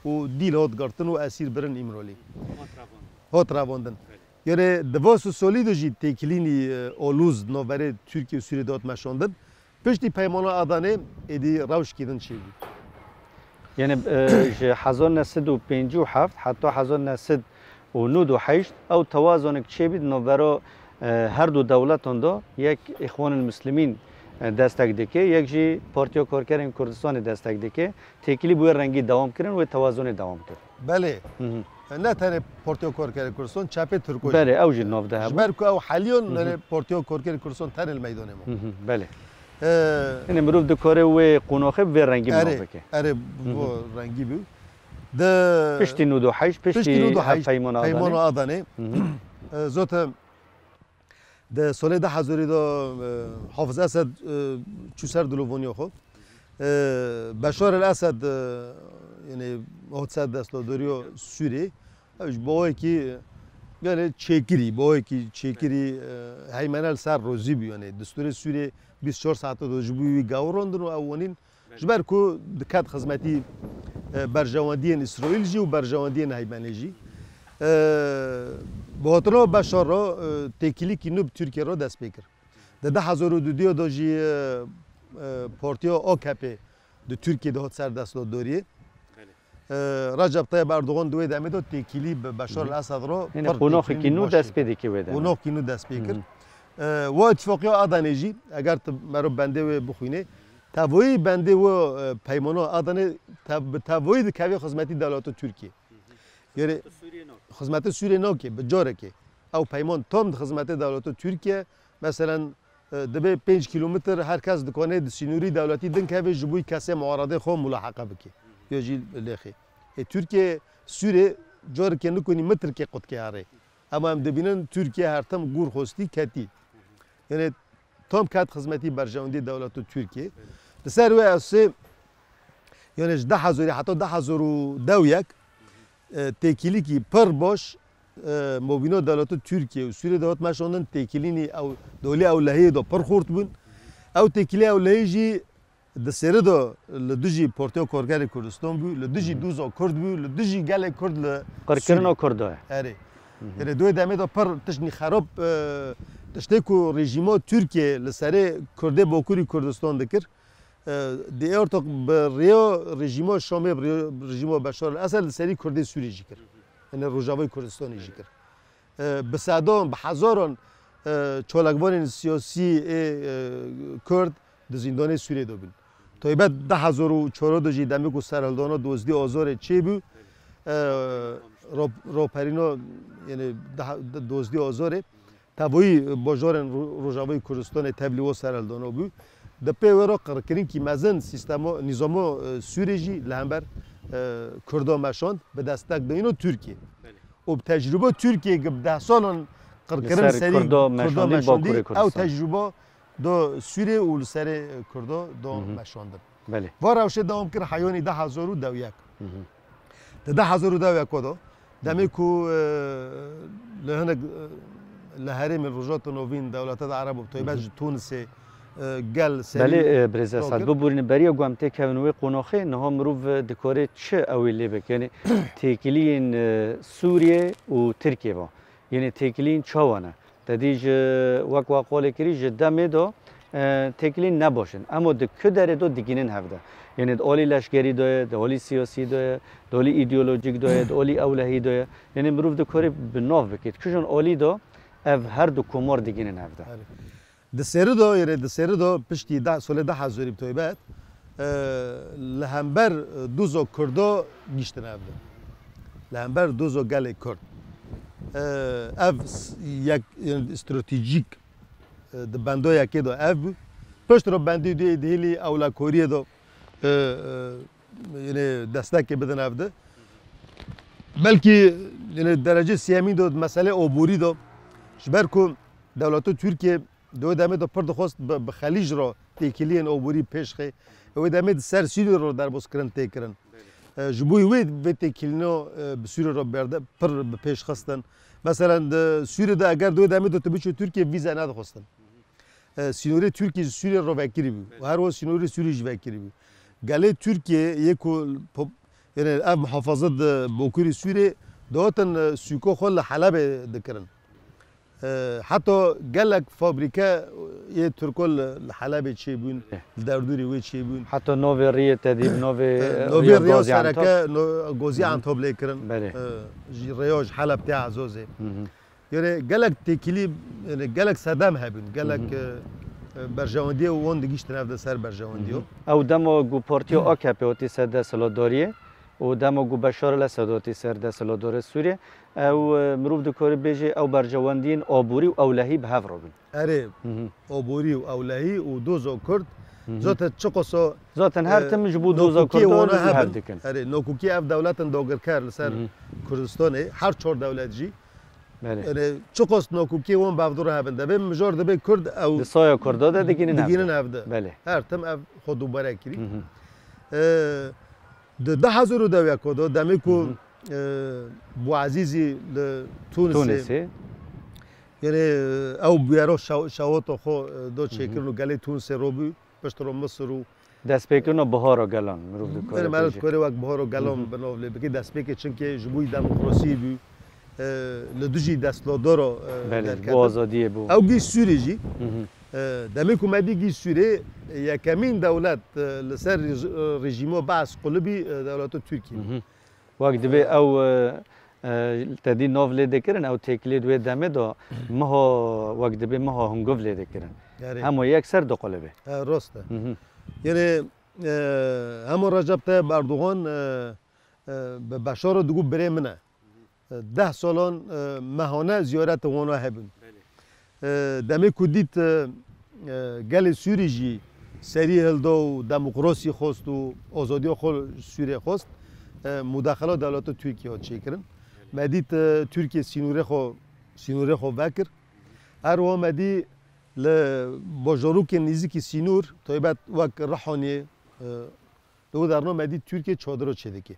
û dîl hot girtin û esîr birin Îmrolî. Hot revandin. Hot revandin. Belê. Yanê di va sih solî de jî têkilînî, e, olûz di navberê Tirkiye û Sûriyê de hot meşandin. Piştî peymana Adanê êdî rewşkî din çêbû. Yanê, e, ji hezar neh sed û pêncî û heft heta hezar neh sed û nod û heşt, ew tewazunek çêbî di navbera, e, her du dewletan de, yek Îxwanul Muslimîn, e, destek dike, yek jî Partiya Karkerên Kurdistanê destek dike. Têkilî bi wê rengî dewam kirin, wê tewazunê dewam kir. Belê. Hı hı. Ne tenê Partiya Karkerên Kurdistan, çepê Tirko jî. Belê, ew jî nav de hebû. Ji ber ku ew heliyan, hı hı, li Partiya Karkerên Kurdistan tenê li meydanê ma. Hı hı, belê. Ee, Yanî mirov dikare wê qonaxê bi vê rengî bi nav bike. Erê, erê, bi vê rengî bû. Di piştî nod û heşt, piştî nod û heşt, hevpeymana Adanê. Peymana Adanê. Hı hı. Ee, zaten di solê du hezarî de, e, Hafiz Esed, e, çû ser dilovaniya xwe. E, Beşar el Esed, e, yanî hat ser desthilatdariya Sûriyê. Ew ji bo wekî, yanî çêkirî, bo wekî çêkirî, e, heymene li ser rozî bû. Yanî destûrê Sûriyê bîst û çar saet de ji bo wî gewirandin û ew wanîn. Ji ber ku diket xizmetî, e, berjewendiyên Îsraîl jî û berjewendiyên heymenê jî. E, bi hatina Beşar re, e, têkilîkî nû bi Tirkiye re dest pê kir. Di du hezar û duduyê de jî, e, e, partiya A K P di Tirkiye de hat ser desthilatdariyê. Belê. E, Recep Tayyip Erdogan di wê demê de têkilî bi Beşar el Esed re. Yanî pir qonaxekî nû dest pê dike wê demê. Qonaxekî nû dest pê kir. E, wa îtifaqiya Adanê jî, eger tu mero bendê wê bixwînê, tevayî bendê wê, e, peymana Adanê te-, bi tevayî dikeve xizmetî dewleta Tirkiye. Yanî xizmetê Sûriyê nake, bi carekê. Ew peyman tam di xizmetê dewleta Tirkiye, meselen, e, dibe pênc kîlometr her kes dikane di sînorî dewletî din keve ji bo kesê muaradê xwe mulaheqe bike. Ya jî lêxê. Ê Tirkiye Sûriyê carekê nikonî mitrikê qutkê erê. Ema em dibînin Tirkiye her tim gûr xwestî ketî. Yanî tam ket xizmetî berjewendî dewleta Tirkiye. Li ser wê esê, yanî ji du hezarî heta du hezar û deh û yek, e, têkilîkî pir baş, e, mobîna dewleta Tirkiye û Sûriyê de hat meşandin, têkilînî ew, di holê ewlehiyê de pir xurt bûn. Ew têkilî ewlehî jî di sêrê de li dijî Partiya Karkerê Kurdistan bû, li dijî, hı hı, doza Kurd bû, li dijî gelê Kurd li Qirkirina Sûriyê. Kurd e. Erê. Hı hı. Erê, di wê demê de pir tiştî xerab, e, tiştê ku rejîma Tirkiye li serê Kurdê Bakurî Kurdistan dikir, e, di ê ortak bi rêya rejîma Şamê, bi rêya rejîma Beşar el Esed li serî Kurdê Sûriyê jî kir. Yanî Rojavayê Kurdistanê jî kir. E, bi sedan, bi hezaran, e, çalakvanên siyasî ê, e, Kurd di zîndanê Sûriyê de bûn. Taybet du hezar û çar de jî demê ku serhildana dozdî Azorê çêbû, e, rap-, raperîna, yanî daha, dozdî Azorê, tevayî bajarên Ro-, Rojavayê Kurdistanê tevlî wa serhildana bû. Di pê wê re qirkirinkî mezin sîstema, nîzama, e, Sûriyê jî li hember, e, Kurda meşand bi destek dayîna Tirkiye. Belê. Û bi tecrûba Tirkiyê gi bi deh salan qirkirin li serî Kurda meşandî, ew tecrûba do Sûriyê û li serê Kurda do meşandin. Belê. Va rewşê dewam kir heyanî du hezar û deh û yek. Hı hı. Di du hezar û deh û yek de, demê ku, e, li hinek, e, li herêmên Rojhilata Navîn, dewleta de Ereb û bi taybet ji Tunisê, e, gel serî. Belê, e, birêz Esad, biborîne beriya ku em têkevin wê qonaxê, niha mirov, e, dikare çi ew ê lê bike? Yanî têkiliyên, e, Sûriyê û Tirkiyê ve. Yanî têkiliyên çawa ne? Te dî ji, wek we qolê kirî, ji demê de, e, têkiliyên ne baş in. Ema di ku derê de digînin hevde. Yanî di alî leşkerî de ye, di alî siyasî de ye, di alî îdeolojîk de ye, di alî ewlehî de ye. Yanî mirov dikare bi nav bike. Di kîjan alî de ev her du komar digînin hevde. Erê. Di serî de, yanî di serî de piştî de, solê du hezarî bi taybet, e, li hember, e, doza Kurda giştin ev de. Li hember doza gelê Kurd. E, ev s-, yek, yanî stratejîk, e, di benda yekê de ev bû. Pişt re bendê duyê dihêlî ewlekoriyê de, e, e, yanî destekê bidin ev de. Belkî, yanî derecê sêyemîn de, meselê oborî de, ji ber ku dewleta Tirkiye di wê demê de pir dixwest bi, bi Xelîc re têkiliyên oborî pêş xe. Wê demê di ser Sûriyê re derbazkirin tê kirin. E, ji bo wê vê têkilîna, e, bi Sûriyê re berde pir bi pêş xistin. Meselen di Sûriyê de eger di wê demê de tu biçû Tirkiye vîze nedixwestin. E, sînorê Tirkiye ji Sûriyê re vekirî bû. Û her wiha sînorê Sûriyê jî vekirî bû. Gelê Tirkiye yê ku po-, yanî ev muhafaza di Bakurê Sûriyê dihatin, e, sûka xwe li Helebê dikirin. E, heta gelek fabrîke yê Tirko li, li Helebê çêbûn, Belê. li derdorê wê çêbûn. Heta novê riyê te dî, novê, E, e, novê riya riya Gaziantep. sereke, no, Gozî Hı hı. Antep lê kirin. Belê. E, ji rêya ji Heleb tê Ezozê. Hı hı. Yani gelek têkilî, yani gelek sedem hebûn, gelek, Hı hı. e, e, berjewendiyê û wan digihîştin ev de ser berjewendiya. Hı hı. Ew dema ku partiya A K P hatî ser desthilatdariyê û dema ku Beşar el-Esed hatî ser desthilatdarê Sûriyê, ew, e, mirov dikare bêje ew berjewendiyên aborî û ewlehî bi hev re bûn. Erê, Hı hı. aborî û ewlehî û doza Kurd, Hı hı. zaten çiqas o, Zaten her e, tim ji bo doza nakokiyê Kurdan wana ji hev hebin. dikin. Erê, nakokiyê ev dewletin dagirker li ser Hı hı. Kurdistanê, her çar dewlet jî. Belê. Yani çiqas nakokiyê wan bi hev re hebin. Dibê mijar dibê Kurd ew Di saya Kurda de digînin hev de. digînin hev de. Belê. Her tim ev xwe dubare kirî. Hı hı. E, di du hezar û deweka de demê ku, Hı hı. e, Bûazîzî li Tunisê, Tunisê. yani, e, ew bûyera şew-, şewata xwe, e, do Hı hı. çêkirin û gelê Tunisê robû, pişt ro Misir û Destpêkirina bihara gelan, mirov dikare Erê, me bêje. dikare wek bihara gelan Hı hı. bi nav lê bike. Destpêkê çimkê ji bo demokrasiyê bû, e, li dijî desthilatdara, e, Belê, ji derketin. bo azadiyê bû. Ew gî Sûrê jî, Hı hı. e, demê ku me dî gî Sûrê, e, yekemîn dewlet, e, li ser rêj-, e, rejîma Beas qulibî, e, dewleta Tirkiyê. Hı hı. Wek dibê ew, e, e, te dî nav lê dikirin, ew têkilî di wê demê de miha, wek dibê miha hunguv lê dikirin. Erê. Hema yekser diqulibê. E, rast e. Hı hı. Yani, e, hema Recep Tayyip Erdogan, e, e, bi Beşar digot birê min e. E, deh salan, e, mehane ziyaretê wana hebûn. Belê. E, demê ku dît, e, e, gelê Sûrî jî serî hilda û demokrasî xwest û azadiya xwe Sûrê xwest, e, mudaxela dewleta Tirkiyê hat çêkirin. Me dît, e, Tirkiye sînorê xwe, sînorê xwe vekir. Her wiha me dî li bajarokên nêzîkî sînor, taybet wek Rihaniyê, e, Li wê derna me dît Tirkiye çadiro çêdike.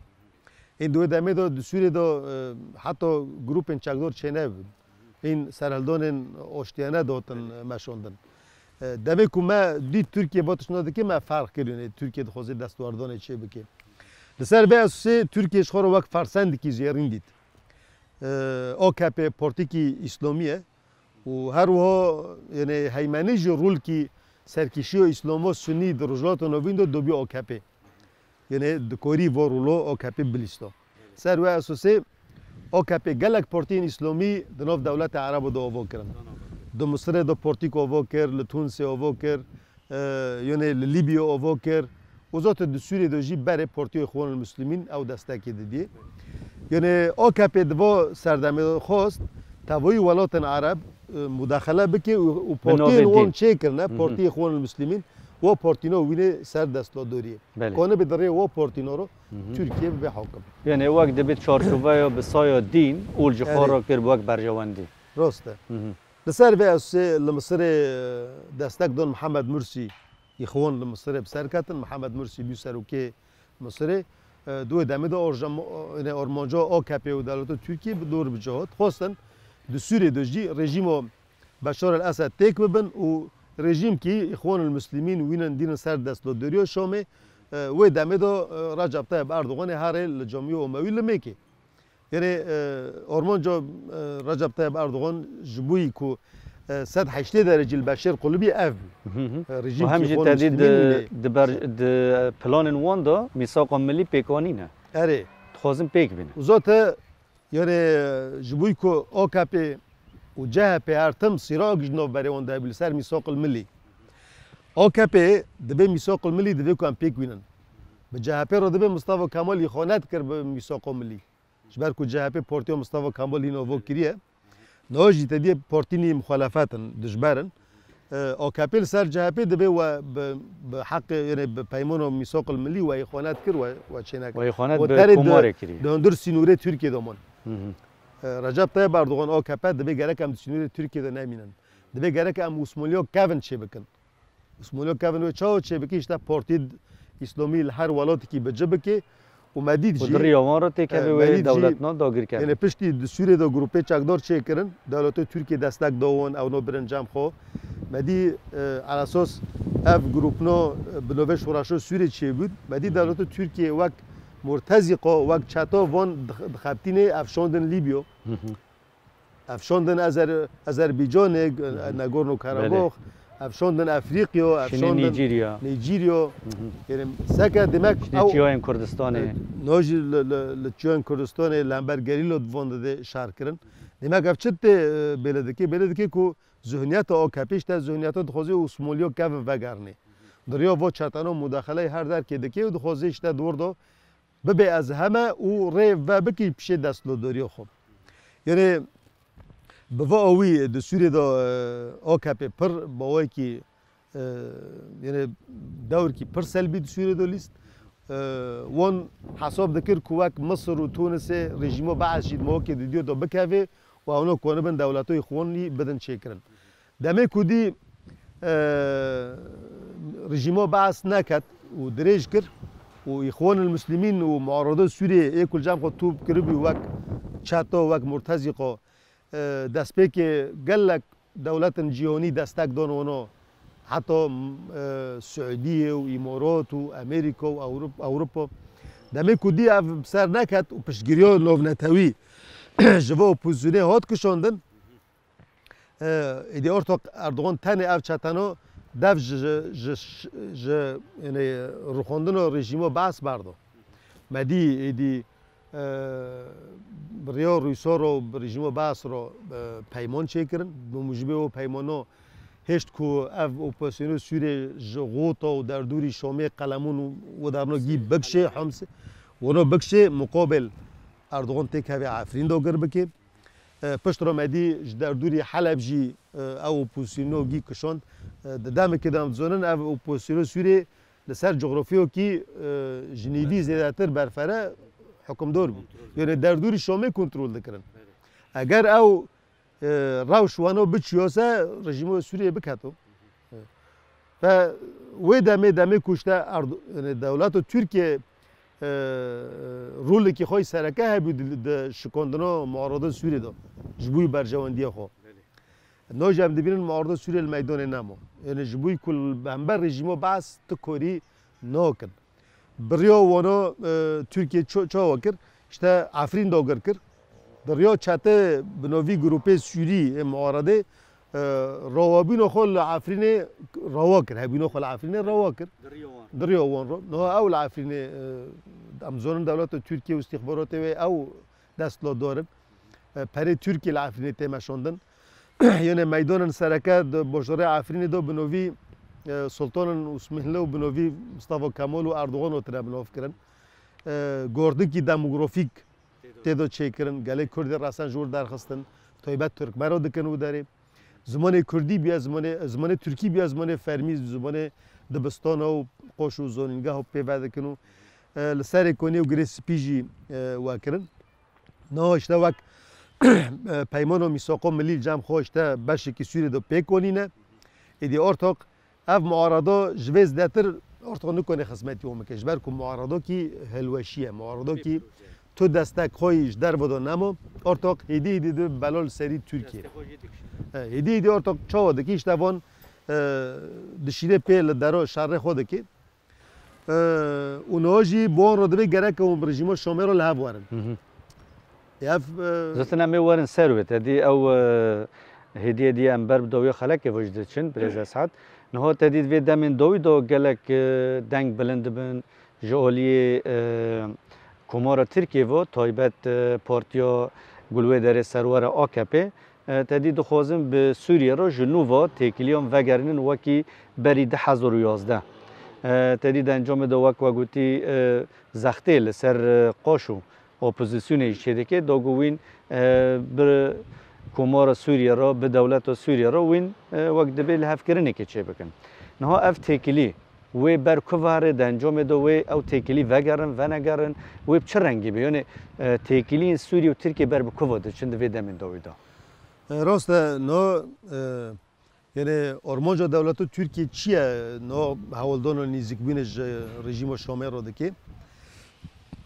Hîn di wê demê de di Sûriyê de, e, heta grûpên çekdar çênebûn. Hîn serhildanên aştiyane dihatin, e, meşandin. E, demê ku me dît Tirkiye va tiştna dike, me ferq kir, yani Tirkiye dixwaze destwardanê çêbike. Li ser vê esasê Tirkiye ji xwe re wek fersendekî zêrîn dît. E, A K P partîkî îslamî ye. Û her wiha, yani, heymenî jî rolkî serkêşiya Îslama Sunî di Rojhilata Navîn de dobî A K P. Yani, dikarî va rolo A K P bilîsta. Ser wê esasê A K P gelek partiyên Îslamî di nav dewleta Ereba de ava kirin. Di Misirê de partîk ava kir, li Tunisê ava kir, e, yani li Lîbya ava kir. Û zaten di Sûriyê de jî berê Partiya Îxwanul Muslimîn ew destekê didî. Yani A K P di va serdemê de xwest tevayî welatên Ereb, e, mudaxele bike û, û Bi partiyên navê wan din. çêkirine, Hı hı. Partiya Îxwanul Muslimîn, wa partîna wînê ser desthilatdariyê. Belê. Kanibe di rê wa partîna ro Hı hı. Tirkiye bibe hakim. Yani wek dibê çarçoveya bi saya dîn û ji xwe Erê. re kir wek berjewendî. Rast e. Hı hı. Li ser vê esasê li Misirê, e, destek dan Mihemed Mursî, Îxwan li Misirê bi ser ketin. Mihemed Mursî bû serokê Misirê. E, di wê demê de orjam-, e, armanca A K P û dewleta Tirkiyê bi dor bi cihat. Xwestin di Sûriyê de jî rejîma Beşar el-Esed têk bibin û rejîmkî Îxwanul Muslimîn wînin dînin ser desthilatdariya Şamê. E, wê demê de, e, Recep Tayyip Erdoganê herê li Camîya Umewî li Mêkê. Yani, e, armanca, e, Recep Tayyip Erdogan ji bo yî ku, e, sed heştê derecî li Beşêr qulibî ev bû. Hı hı. E, rejîm Û hem ki jî xwe te dî Müslümin di, bile. di ber, di planên wan de mîsaqa milî pêkanî ne. Erê. Dixwazin pêk bîne. Û zaten, yani, e, ji bo yî ku A K P û C H P her tim sîrak ji nav berê wan de hebû li ser mîsaqil milî. A K P dibê mîsaqil milî divê ku em pêk bînin. Bi C H P re dibê Mustafa Kemal îxanet kir bi mîsaqa milî. Ji ber ku C H P partiya Mustafa Kemal hîn ava kiriye. Niha jî te diyê partînî muxalefet in, dijber in. E, A K P li ser C H P divê we bi, bi heqê, yani bi peymana mîsaqil milî we îxanet kir, we, we çênekir. We îxanet We bi terê di, komarê kirî. di hundir sînorê Tirkiyê de man. Hı hı. E, Recep Tayyip Erdogan A K P divê gerek em di sînorê Tirkiyê de nemînin. Divê gerek em Osmaniya kevin çêbikin. Osmaniya kevin wê çawa çêbike, işte Partî Îslamî li her welatekî bi ci bike û me dît Û jî, di riya wan re têkeve e, wê me dît jî, dewletna dagirkevin. yani piştî di Sûriyê de grûpê çekdar çêkirin, dewleta Tirkiyê destek da wan, ew no birin cem xwe. Me dî, e, elasos ev grûpno, e, bi navê Şoreşa Sûriyê çêbûn. Me dî Hı hı. dewleta Tirkiyê wek murtezîqa, wek çeta van dix-, dixebitînê ev şandin Lîbya. Hı hı. Ev şandin Ezer-, Ezerbîcanê, Nagorno-Karabakh, ev şandin Efrîqyo, ev şandin Nîcîrya. Nîcîryo. Yanî seke demek Şinê ew çiyayên Kurdistanê. No jî li, li, li çiyayên Kurdistanê li hember gerîlo di van de şer kirin. Demek ev çi tê, e, bêle dike? Bêle dike ku zihniyeta A K P işte zihniyeta dixwaze Osmaniya kevin vegerîne. Di riya va çeteno mudaxeleyê her derkê dike û dixwaze işte di wir de bibe ez heme û rê ve bikî pişê desthilatdariya xwe. Yanî bi va awî di Sûriyê de, e, A K P pir bawekî, e, yanî dewrkî pir selbî di Sûriyê de lîst. E, wan hesab dikir ku wek Misir û Tunisê rejîma Be'es jî di mawekê didiyê de bikeve û ewno konibin dewletoyê xwe wan jî bidin çêkirin. Demê ku dî, e, rejîma Be'es neket û dirêj kir û Îxwanul Muslimîn û muarada Sûriyê ê ku li cem xwe top kiribû wek çeto, wek murtezîqo, e, destpêkê gelek dewletên cîhanî destek dan wana, heta, e, Siûdiyê û Îmarat û Amerîka û Ewrop-, Ewropa. Demê ku dî ev bi ser neket û piştgiriya navnetewî ji va opozîsyonê hat kişandin, e, êdî ortok Erdogan tenê ev çeteno dev ji, ji, ji, ji, yanî rûxandina rejîma Be'es berdo. Me dî êdî, e, bi riya Rûsa re û bi rejîma Be'es re, e, peyman çêkirin. Bi mûjibê o peymano hêşt ku ev operasyonê Sûriyê ji Xûta û derdûrî Şamê, Qelemûn û wedarno gî bikşê Hemsê, wano bikşê muqabil Erdogan têkevê Efrîn dagir bike. E, pişt re me dî ji derdûrî Heleb jî, e, ew opozîsyonê gî kişand. E, di demekê de em dizanin ev opozîsyonê Sûriyê li ser cografiyokî, e, ji nîvî zêdetir berfere hukimdar bû. Yanî derdûrî Şamê kontrol dikirin. Eger ew, e, rewş wano biçiyo se rejîma Sûriyê biketo. Ve wê demê, demê ku işte Erdo-, yanî dewleta Tirkiye, e, rolekî xwe sereke hebû di, di şikandina muarada Sûriyê de ji bo berjewendiya xwe. No jî em dibînin muarada Sûriyê li meydanê nemo. Yanî ji bo ku li hember rejîma Be'es ti korî nakin. Bi riya wana, e, Tirkiye ço-, çawa kir? İşte Efrîn dagir kir. Di riya çete bi novî grûpê Sûrî ê muaredê, e, rawabîna xwe li Efrînê rawa kir. Hebîna xwe li Efrînê rawa kir. Di riya wan. Di riya wan re. Niha ew li Efrînê, e, em zonin dewleta Tirkiye û îstîxbaratê wê ew desthilatdar in. E, perê Tirkiye li Efrînê tê meşandin. Yene meydanên sereke di bajorê Efrînê de bi novî, e, Sultanên Osmanlı û bi novî Mustafa Kemal û Erdogan hatine binavkirin. E, gordikî demografîk tê de çêkirin. Gelê Kurdê resen ji wir derxistin. Taybet Tirkmeno dikin û derê. Zimanê Kurdî bîye, zimanê, zimanê Tirkî bîye, zimanê fermî, zimanê dibistana û qoş û zanîngeha pê vedikin û, e, li serê konê û girê spî jî, e, wekirin. Niha işte wek, e, peymano mîsaqo milî li cem xwe işte beşekî Sûriyê de pêk anîne. Êdî ortok ev muarada ji vê zêdetir ortok nikone xizmetî wan bike. Ji ber ku muaradokî hilweşî ye. Muaradokî tu destek xwe yî ji derve de nemo. Ortok hêdî hêdî dibe bela li serî Tirkiye. Destê xwe jê dikişîne. E, hêdî hêdî ortok çawa dikî? İşte van, e, dişîne pê li dero şerê xwe dikî. E, û niha jî bi wan re dibê gerek hûn bi rejîma Şamê re li hev werin. Hı hı. Ev, e, Zaten em ê werin ser wê. Te dî ew, e, hêdî hêdî em ber bi dawiya xelekê ve jî diçin, birêz Esad. Niha te dî di vê demên dawî de gelek, e, deng bilind dibin ji aliyê, e, Komara Tirkiyê ve, taybet, e, partiya ku li wê derê serwer e A K P. E, te dî dixwazin bi Sûriye re ji nû ve têkiliyan vegerînin wekî berî du hezar û yazdeh. E, te dî di encamê de wek we gotî, e, zextê li ser, e, qaş û opozîsyonê jî çêdike, da ku wîn, e, bi Komara Sûriye re, bi dewleta Sûriye re wîn, e, wek dibê lihevkirinekê çêbikin. Niha ev têkilî wê ber ku ve here, di encamê de wê ew têkilî vegerin, venegerin, wê bi çi rengî be? Yanî, e, têkiliyên Sûriye û Tirkiye ber bi ku ve diçin di vê demên dawî de? E, rast e, no, e, yanî armanca dewleta Tirkiye çi ye? No hewldana nêzîkbûnê ji rejîma Şamê re dike.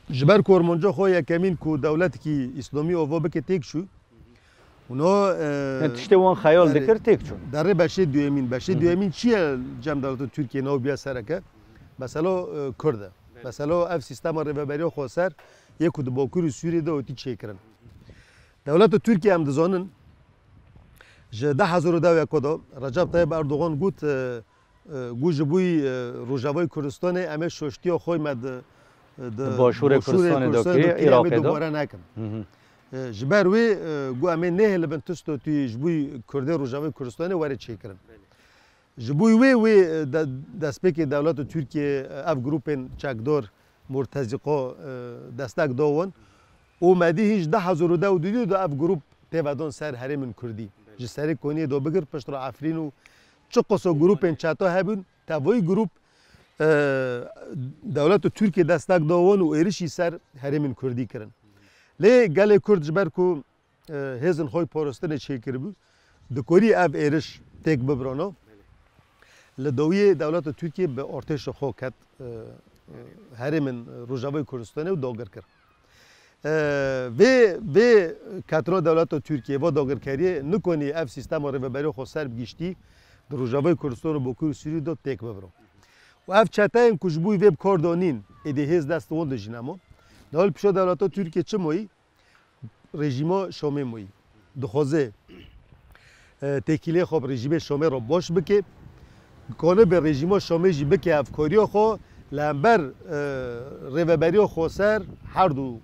Ji ber ku armanca xwe yekemîn ku dewletekî îslamî ava bike têk çû. Û no, e, Yani tiştê wan xeyal yani dikir têk çû. Derê beşê duyemîn. Beşê Hı hı. duyemîn çi ye cem dewleta Tirkiye nav biya sereke? Mesela, e, Kurd e. Belê. Mesela ev sîstema rêveberiya xweser yê ku di Bakur û Sûriyê de otî çêkirin. Dewleta Tirkiye em dizanin, Ji du hezar û deh ya ku da Recep Tayyip Erdogan got, e, e, got ji bo, e, Rojavayê Kurdistanê em ê şoştiya xwe me di, di Di Başûrê Kurdistanê de kiriye, kiriye, em ê Iraqê de. dubare nekin. Hı hı. E, ji ber wê, e, got em ê nehêlibin tu statûyê ji bo Kurdê Rojavayê Kurdistanê were çêkirin. Ji bo wê, wê, e, de, destpêkê dewleta Tirkiye, e, ev grûpên çekdar, murtezîqa, e, destek da wan. Û me dî hîn ji du hezar û deh û dudî de ev grûp tê vedan ser herêmên Kurdî. Ji serê Koniyê de bigir piştre Efrîn û çiqas grûpên çeta hebûn, tevayî grûp, e, dewleta Tirkiye destek da wan û êrişî ser herêmên Kurdî kirin. Lê gelê Kurd ji ber ku, e, hêzên xwe parastinê çêkiribû, dikorî ev êriş têk bibirana. Li dawiyê dewleta Tirkiye bi artêşa xwe ket, e, e, herêmên Rojavayê Kurdistanê û dagir kir. E, vê, vê ketina dewleta Tirkiye, va dagirkeriyê nikonî ev sîstema rêveberê xweser bi giştî di Rojavayê Kurdistan û Bakur Sûrî de têk bibiro. Û ev çeteyên ku ji bo vê bi kar danîn, êdî hêz dest wan de jî nema. Niha li pişa dewleta Tirkiye çi moyî? Rejîma Şamê moyî. Dixwaze, e, têkiliyê xwe bi rejîmê Şamê re baş bike. Kanibe rejîma Şamê jî bike hevkariya xwe li hember, e, rêveberiya xweser her du, e,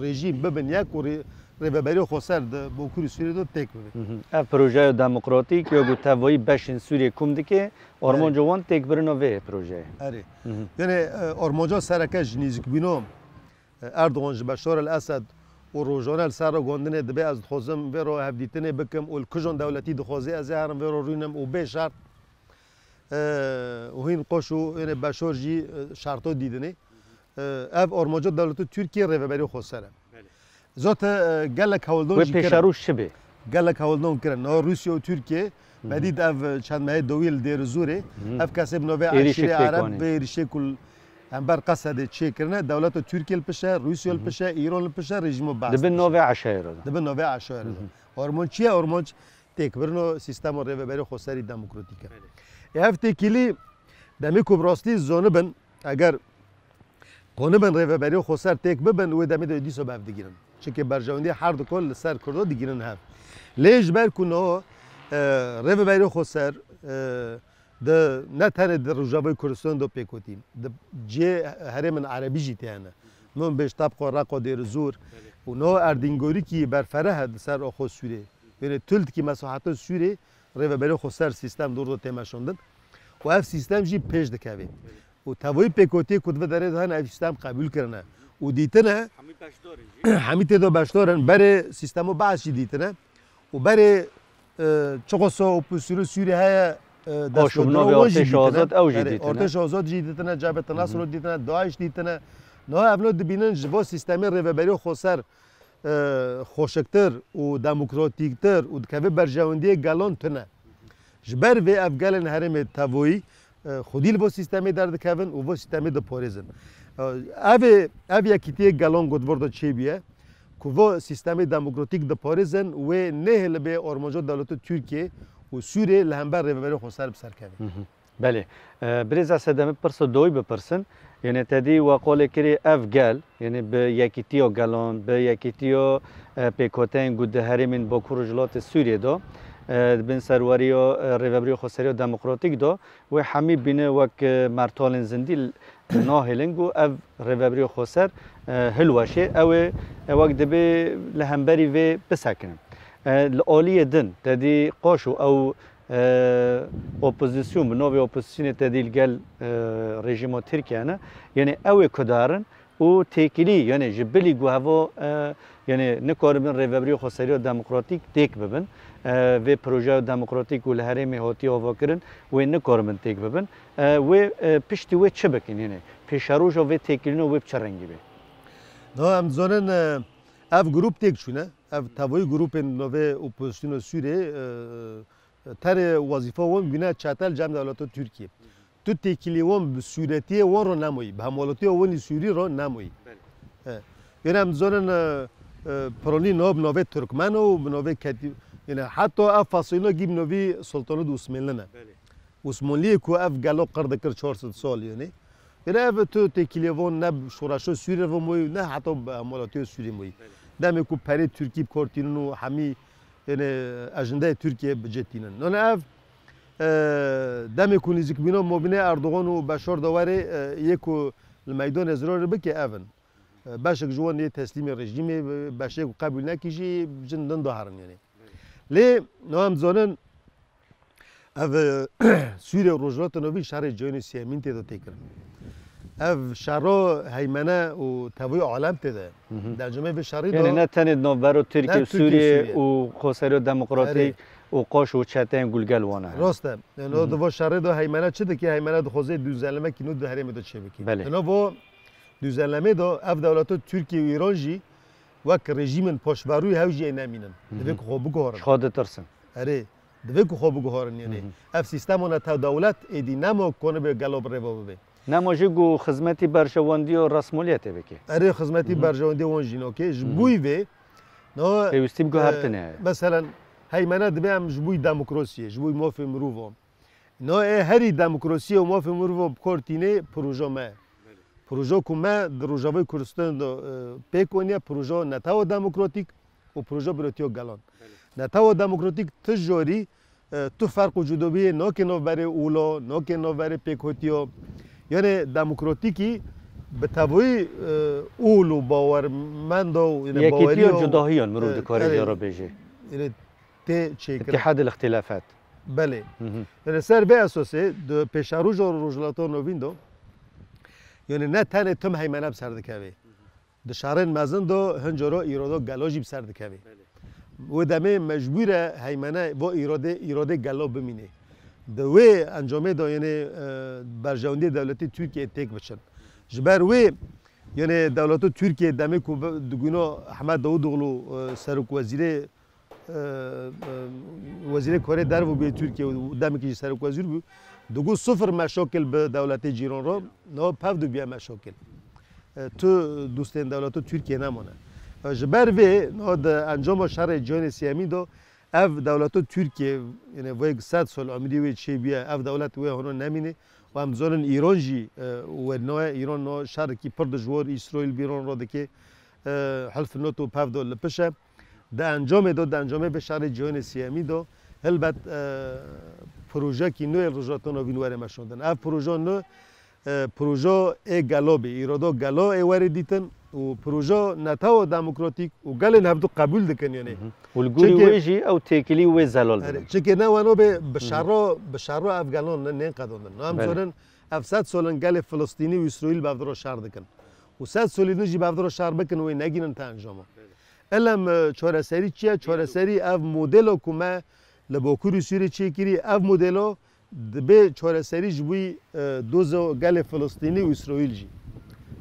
rejîm bibin yek û rê-, rêveberiya xweser di Bakurê Sûriyê de têk bibe. Hı hı. Ev projeya demokratîk ya ku tevayî beşên Sûriyê kom dike, armanca wan têkbirina vê projeyê. Erê. Hı hı. Yanî, e, armanca sereke ji nêzîkbûna Erdogan ji Beşar el Esed û rojane li ser ragandinê dibe, ez dixwazim vê re hevdîtinê bikim û li kijan dewletî dixwazî ez ê herim vê re rûnim û bê şert, e, û hîn qoş û, yanî Beşar jî, e, şerto dîdinê. E, ev armanca dewleta Tirkiye rêveberê xweser e. Belê. Zaten, e, gelek hewldan jî kirin. Wê pêşeroj çi bê? Gelek hewldan kirin. Niha Rûsya û Tirkiye, me dît ev çend mehê dawî li Dêrizorê, ev kesê bi navê Eşîrê Ereb vê êrişê ku li hember Qesedê çêkirine, dewleta Tirkiye li pişe, Rûsya li pişe, Îran li pişe, rejîma Be'es li pişe. Di bin navê Eşayê re de. Di bin navê Eşayê re de. Armanc çi ye? Armanc têkbirina sîstema rêveberê xweserî demokratîk e. Ê ev têkilî demê ku bi rastî zanibin, eger kanibin rêveberiyê xweser têk bibin, wê demê de dîsa bi hev digirin. Çimkî berjewendiyê her du kol li ser Kurda digirin hev. Lê ji ber ku niha, e, rêveberiyê xweser, e, di, ne tenê di Rojavayê Kurdistanê de pêk hatî, di cihê herêmên erebî jî tê hene. Min bêj tebqa Reqa Dêrizor û niha Erdîngorikî berfereh e di ser oxo Sûrê. Yanî tu li dikî mesaheta Sûrê rêveberiyê xweser sîstem dor de tê meşandin. Û ev sîstem jî pêş dikeve. Û tevayî pêkotiyê ku di vê derê de hene ev sîstem qebûl kirine. Û dîtine, hemî beşdar in jî. Hemî tê de beşdar in. Berê sîstema Be'es jî dîtine. Û berê, e, çiqasa opozîsyonê Sûrî heye, e, desthilatdarê wan jî dîtine. Artêşa Azad, ew jî dîtine. Artêşa Azad jî dîtine, Cebheta Nesro dîtine, DAIŞ dîtine. Niha ev no dibînin ji bo sîstemê rêveberiyê xweser e, xweşiktir û demokratîktir û dikeve berjewendiyê gelan tune. Ji ber vê ev gelên herêmê tevayî, e, xwedî li bo sîstemê derdikevin û bo sîstemê diparêzin. E, ev ê, ev yekîtiyê gelan ku di vir de çêbûye, ku bo sîstemê demokratîk diparêzin, wê nehêlibe armanca dewleta Tirkiye û Sûriyê li hember rêveberê xweser bi ser keve. Hı hı. Belê. E, birêz, ez sedemê pirsa doyî bipirsin. Yanî te dî we qolê kirî ev gel, yanî bi yekîtiya gelan, bi yekîtiya, e, pêkhateyên ku di herêmên Bakur Rojhilatê Sûriyê de, e, di bin serweriya, e, Rêveberiya Xweseriya Demokratîk de, wê hemî bîne wek, e, mertalên zindî l-, nahêlin ku ev Rêveberiya Xweser, e, hilweşê, ew ê, e, wek dibê li hemberî vê bisekinin. E, li aliyê din, te dî qaşo ew e, opozîsyon, bi navê opozîsyonê te dî li gel, e, rejîma Tirkiye ne. Yanî ew ê kudarin û têkilî, yanî ji bilî ku heva, e, yanî nikaribin rêvebirî xweseriya demokratîk têk bibin. E, vê projeya demokratîk û li herêmê hatiye avakirin, wê nikaribin têk bibin. E, wê, e, piştî wê çi bikin? Yanî pêşeroja vê têkilîna wê bi çi rengî bê? Niha em dizanin, e, ev grûp têk çûne. Ev tevayî grûpên navê opozîsyona Sûriyê, e, Tenê wezîfa wan bîne çete li cem dewleta Tirkiyê. Tu têkilî wan bi sûretiyê wan re nemayî, bi hemwelatîya wan ê Sûrî re nemayî. Belê. E, yanî em dizanin, e, e, piranî niha bi navê Tirkmen û bi navê Ketî, yanî heta ev fesilîna gî bi navî Sultanat Osmanlî ne. Belê. Osmanliyê ku ev gelo qir dikir çar sed sal yanî. Yanî ev tu têkilî wan ne bi şoreşa Sûrî re mayî, ne heta bi hemwelatîya Sûrî mayî. Belê. Demê ku perê Tirkî bi kar tînin û hemî Yanî ajandeyê Tirkiyê bi cih tînin. Nane ev, e, demê ku nîzikbûna mabînê Erdogan û Beşar de were, e, yê ku li meydanê zirarê bike ev in. E, beşek ji wan yê teslîmê rejîmê, beşê ku qebûl nekî jî jin din de herin yanî. Lê niha em dizanin, ev, e, Sûriye û Rojhilata Navîn şerê cihînê sêyemîn tê de tê kirin. Ev şero heymene û tevî alem tê de. Hı hı. Di encamê vê şerî Yanî de ne tenê di navbera Tirkiye Ne û Tirkiye û Sûriye Sûriye. û xweseriya demokratîk Erê. û qaş û çeteyên gulgel wan e. Rast e. Yanî Hı hı. di va şerê de heymene çi dike? Heymene dixwaze dûzenlemekî nû di herêmê de çêbike. Belê. Yanî vo dûzenlemê de ev dewleto Tirkiye û Îran jî wek rejîmên paşverûyî hew jî ê nemînin. Hı hı. Divê ku xwe biguherin. Ji xwe ditirsin. Erê, divê ku xwe biguherin yanî. Hı hı. Ev sîstema netew dewlet êdî nema ku nibe gelo bi rêve bibe. Nema jî ku xizmetî berjewendiya resmoliyetê bike. Erê, xizmetî Hı hı. berjewendiya wan jî nake. Ji Hı hı. bo vê, no, Pêwîstî bi e, guhertinê heye. Meselen, heymene dibe em ji bo demokrasiyê, ji bo mafê mirovan. No, ê herî demokrasiyê û mafê mirovan bi kar tînê proje me. Proje ku me di Rojavayê Kurdistanê de, e, pêk aniye, proje netewa demokratîk û proje biratiya gelan. Netewa demokratîk tu jorî, e, tu ferq û cudabiyê nake navberê ûlo, nake navberê pêkhotiya. Yanî demokratîkî bi tevî, e, ûl û bawermenda û, yanî Yekîtiya baweriya, cudahiyan mirov e, dikare erê, jê re bêje. Yanî tê çêkirin. Îtîhad el-îxtîlafat. Belê. Hı hı. Yanî ser vê esasê di pêşeroja Rojhilata Navîn de, yanî ne tenê tim heymene bi ser dikeve. Di şerên mezin de hin cara îrada gelo jî bi ser dikeve. Belê. Wê demê mecbûr e heymene va îradê, îradê gelo bimîne. Di wê encamê de, yanî, e, berjewendiyê dewletê Tirkiyê têk biçin. Ji ber wê, yanî dewleta Tirkiyê demê ku bi, diguna Ehmed Davutoğlu, e, serokwezîrê, e, e, wezîrê karê derve bûye Tirkiye û demekî jî serokwezîr bû. Digot sifir meşakil bi dewletê cîran re, niha pev dibiye meşakil. E, tu dostên dewleta Tirkiye nemane. E, ji ber vê, niha di encama şerê cîhanê sêyemîn de ev dewleta Tirkiye, yanî vê sed sal emrî wê çêbûye, ev dewlet wê hona nemîne. Û em dizanin Îran jî, e, wernaye, Îran niha şerekî pir dijwar Îsraîl bi Îran re dike, e, Hilf NATO pev de li pişt e. Di encamê de, di encamê vê şerê cîhanê sêyemî de, helbet, e, projeyekî nû ê Rojhilata Navîn were meşandin. Ev proje nû, e, proje ê gelo bê, îrada gelo ê were dîtin û proje netewa demokratîk û gelên hevdu qebûl dikin, yanî. Hı hı. Û li gorî Çimkî wê jî ew têkilî wê zelal Erê, dibin. Çimkî ne weno bê, bi Hı hı. şero, bi şero ev gelan ne, nên qedandin. Em Belê. zanin, ev sed sal in gelê Filistînî û Îsraîl bi hevdu re şer dikin. Û sed salî din jî bi hevdu re şer bikin, wê negînin te encama. Elem, e, çareserî çi ye? Çareserî ev modelo ku me li Bakurê Sûriyê çêkirî, ev modelo dibe çareserî ji bo, e, doza gelê Filistînî û Îsraîl jî.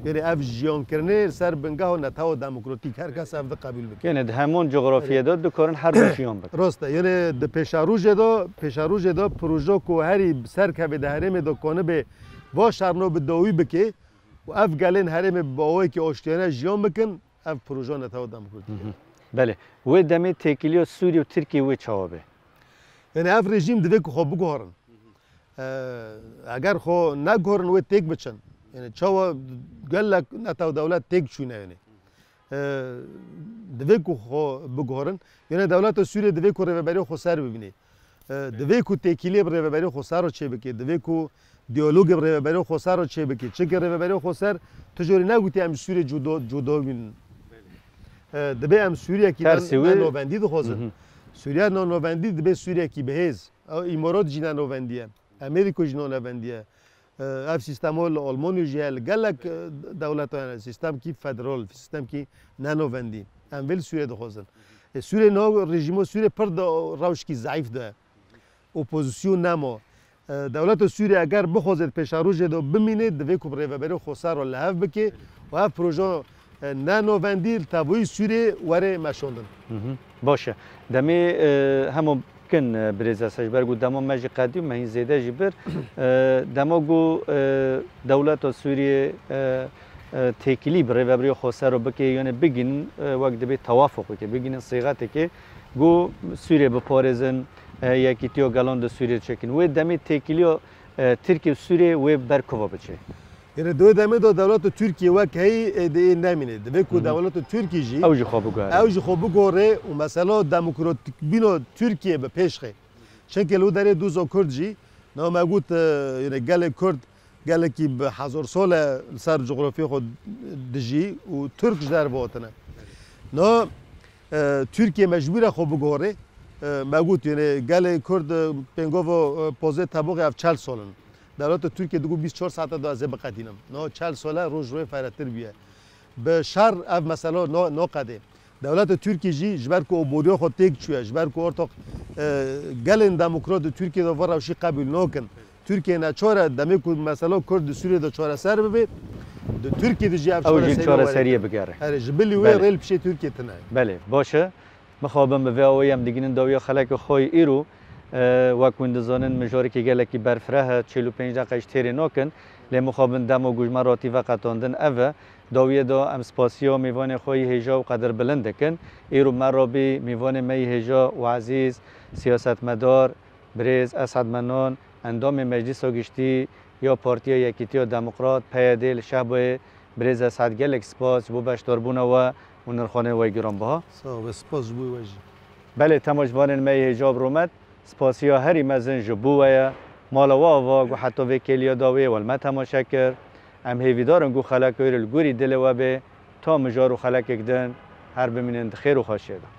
Yanî ev jiyankirinê li ser bingeha netewa demokratîk, her kes ev di qebûl bike. Yanî di heman cografiyê de dikarin her du jiyan bikin. Rast e. Yanî di pêşerojê de, pêşerojê de proje ku herî bi ser kevê di herêmê de kanibe va şerno bi dawî bike û ev gelên herêmê bi awayekî aştiyane jiyan bikin, ev proje netewa demokratîk e. Hı hı. Belê. Wê demê têkiliya Sûrî û Tirkî wê çawa be? Yanî ev rejîm divê ku xwe biguherin. E, eger xwe neguherin wê têk biçin. Yanî çawa gelek netew dewlet têk çûne yanî. E, divê ku xwe biguherin. Yanî dewleta Sûriyê divê ku rêveberiya xweser bibîne. E, divê ku têkiliyê bi rêveberiya xweser re çêbike, divê ku diyalogê bi rêveberiya xweser re çêbike. Çimkî rêveberiya xweser tu jorî negotiye em ji Sûriyê cuda, cuda bînin. E, divê em Sûriyekî Tersî ne, wê ne navendî dixwazin. Hı hı. Sûriye ne navendî dibe Sûriyekî bihêz. Ew Îmarat jî ne navendî ye. Amerîka jî ne navendî ye. E, ev sîstema li Almanya jî heye, li gelek, e, dewletan heye, sîstemkî federal, sîstemkî ne navendî. Em vê li Sûriyê dixwazin. E, Sûriyê niha rejîma Sûriyê pir di rewşkî zeîf de ye. Opozîsyon nema. E, dewleta Sûriyê eger bixwaze di pêşerojê de bimîne, divê ku bi rêveberiya xweser re li hev bike û ev proje, e, ne navendî li tevayî Sûriyê were meşandin. Hı hı. Baş e. Demê, e, hema kin, e, birêz Esra, ji ber ku dema me jî qediya, me hîn zêde jî bir. E, dema ku, e, dewleta Sûriyê, e, e, têkilî bi rêveberiya xweser re bike, yanî bigihînin, e, wek dibê tewafuqekê, bigihînin sîxetekê, ku Sûriyê biparêzin, e, yekîtiya gelan di Sûriyê çêkin. Wê demê têkiliya, e, Tirkiye û Sûriyê wê ber kuva biçe? Yine di wê demê de dewleta Tirkiye wek heyî ê di ê nemîne. Divê ku Hı hı. dewleta Tirkiye jî Ew jî xwe bigore. ew jî xwe bigore û mesela demokratîkbîna Tirkiye bi pêş xe. Çimkî li wî derê doza Kurd jî, niha me got, e, yine gelê Kurd gelekî bi hezar sal e li ser cografyê xwe dijî û Tirk ji derve hatine. Niha, e, Tirkiye mecbûr e xwe bigore. E, me got, yine gelê Kurd, e, pêngava, e, pozdeh Tebûxê ev çel sal in. Dewleta Tirkiye digot bîst çar saete de ez ê biqedînim. Niha çel sal e roj rojê ferehtir bûye. Bi şer ev mesela na-, naqedê. Dewleta Tirkiye jî ji ber ku oboriya xwe têk çûye, ji ber ku ortax, e, gelên demokrat di Tirkiye de vê rewşî qebûl nakin. Tirkiye neçar e, demê ku mesela Kurd di Sûriyê de çareser bibe, di Tirkiye de jî ev Ew jî çareserî çareseriyê were. bigere. Erê, ji bilî wê Belê. rê li piştê Tirkiye tune ye. Belê, baş e. Mixabin bi vê awayî em digihînin dawiya xelekê xwe yî îro. E, wek hûn dizanin, mijareke gelekî berfireh e, çil û pênc deqe ji têrê nakin. Lê mixabin dema ku ji me re hatî veqetandin ev e. Dawiyê de em spasiya mêvanê xwe yî hêja û qedirbilind dikin. Îro me re bî mêvanê me yî hêja û ezîz, siyasetmedar, birêz Esad Menon, endamê Meclisa Giştî ya Partiya Yekîtiya Demokrat, P Y D, li Şehboyê. Birêz Esad, gelek spas ji bo beşdarbûna we û nirxanê we giranbiha. Sağ ol, spas ji bo we jî. Belê, temaşevanên me yê hêja û rûmet, spasiya herî mezin ji bo we ye. Mala we ava ku heta vê kêliya dawiyê we li me temaşe kir. Em hêvîdar in ku xeleka îro li gorî dilê we bê. Ta mijar û xelekek din, her bimînin di xêr û xweşiyê de.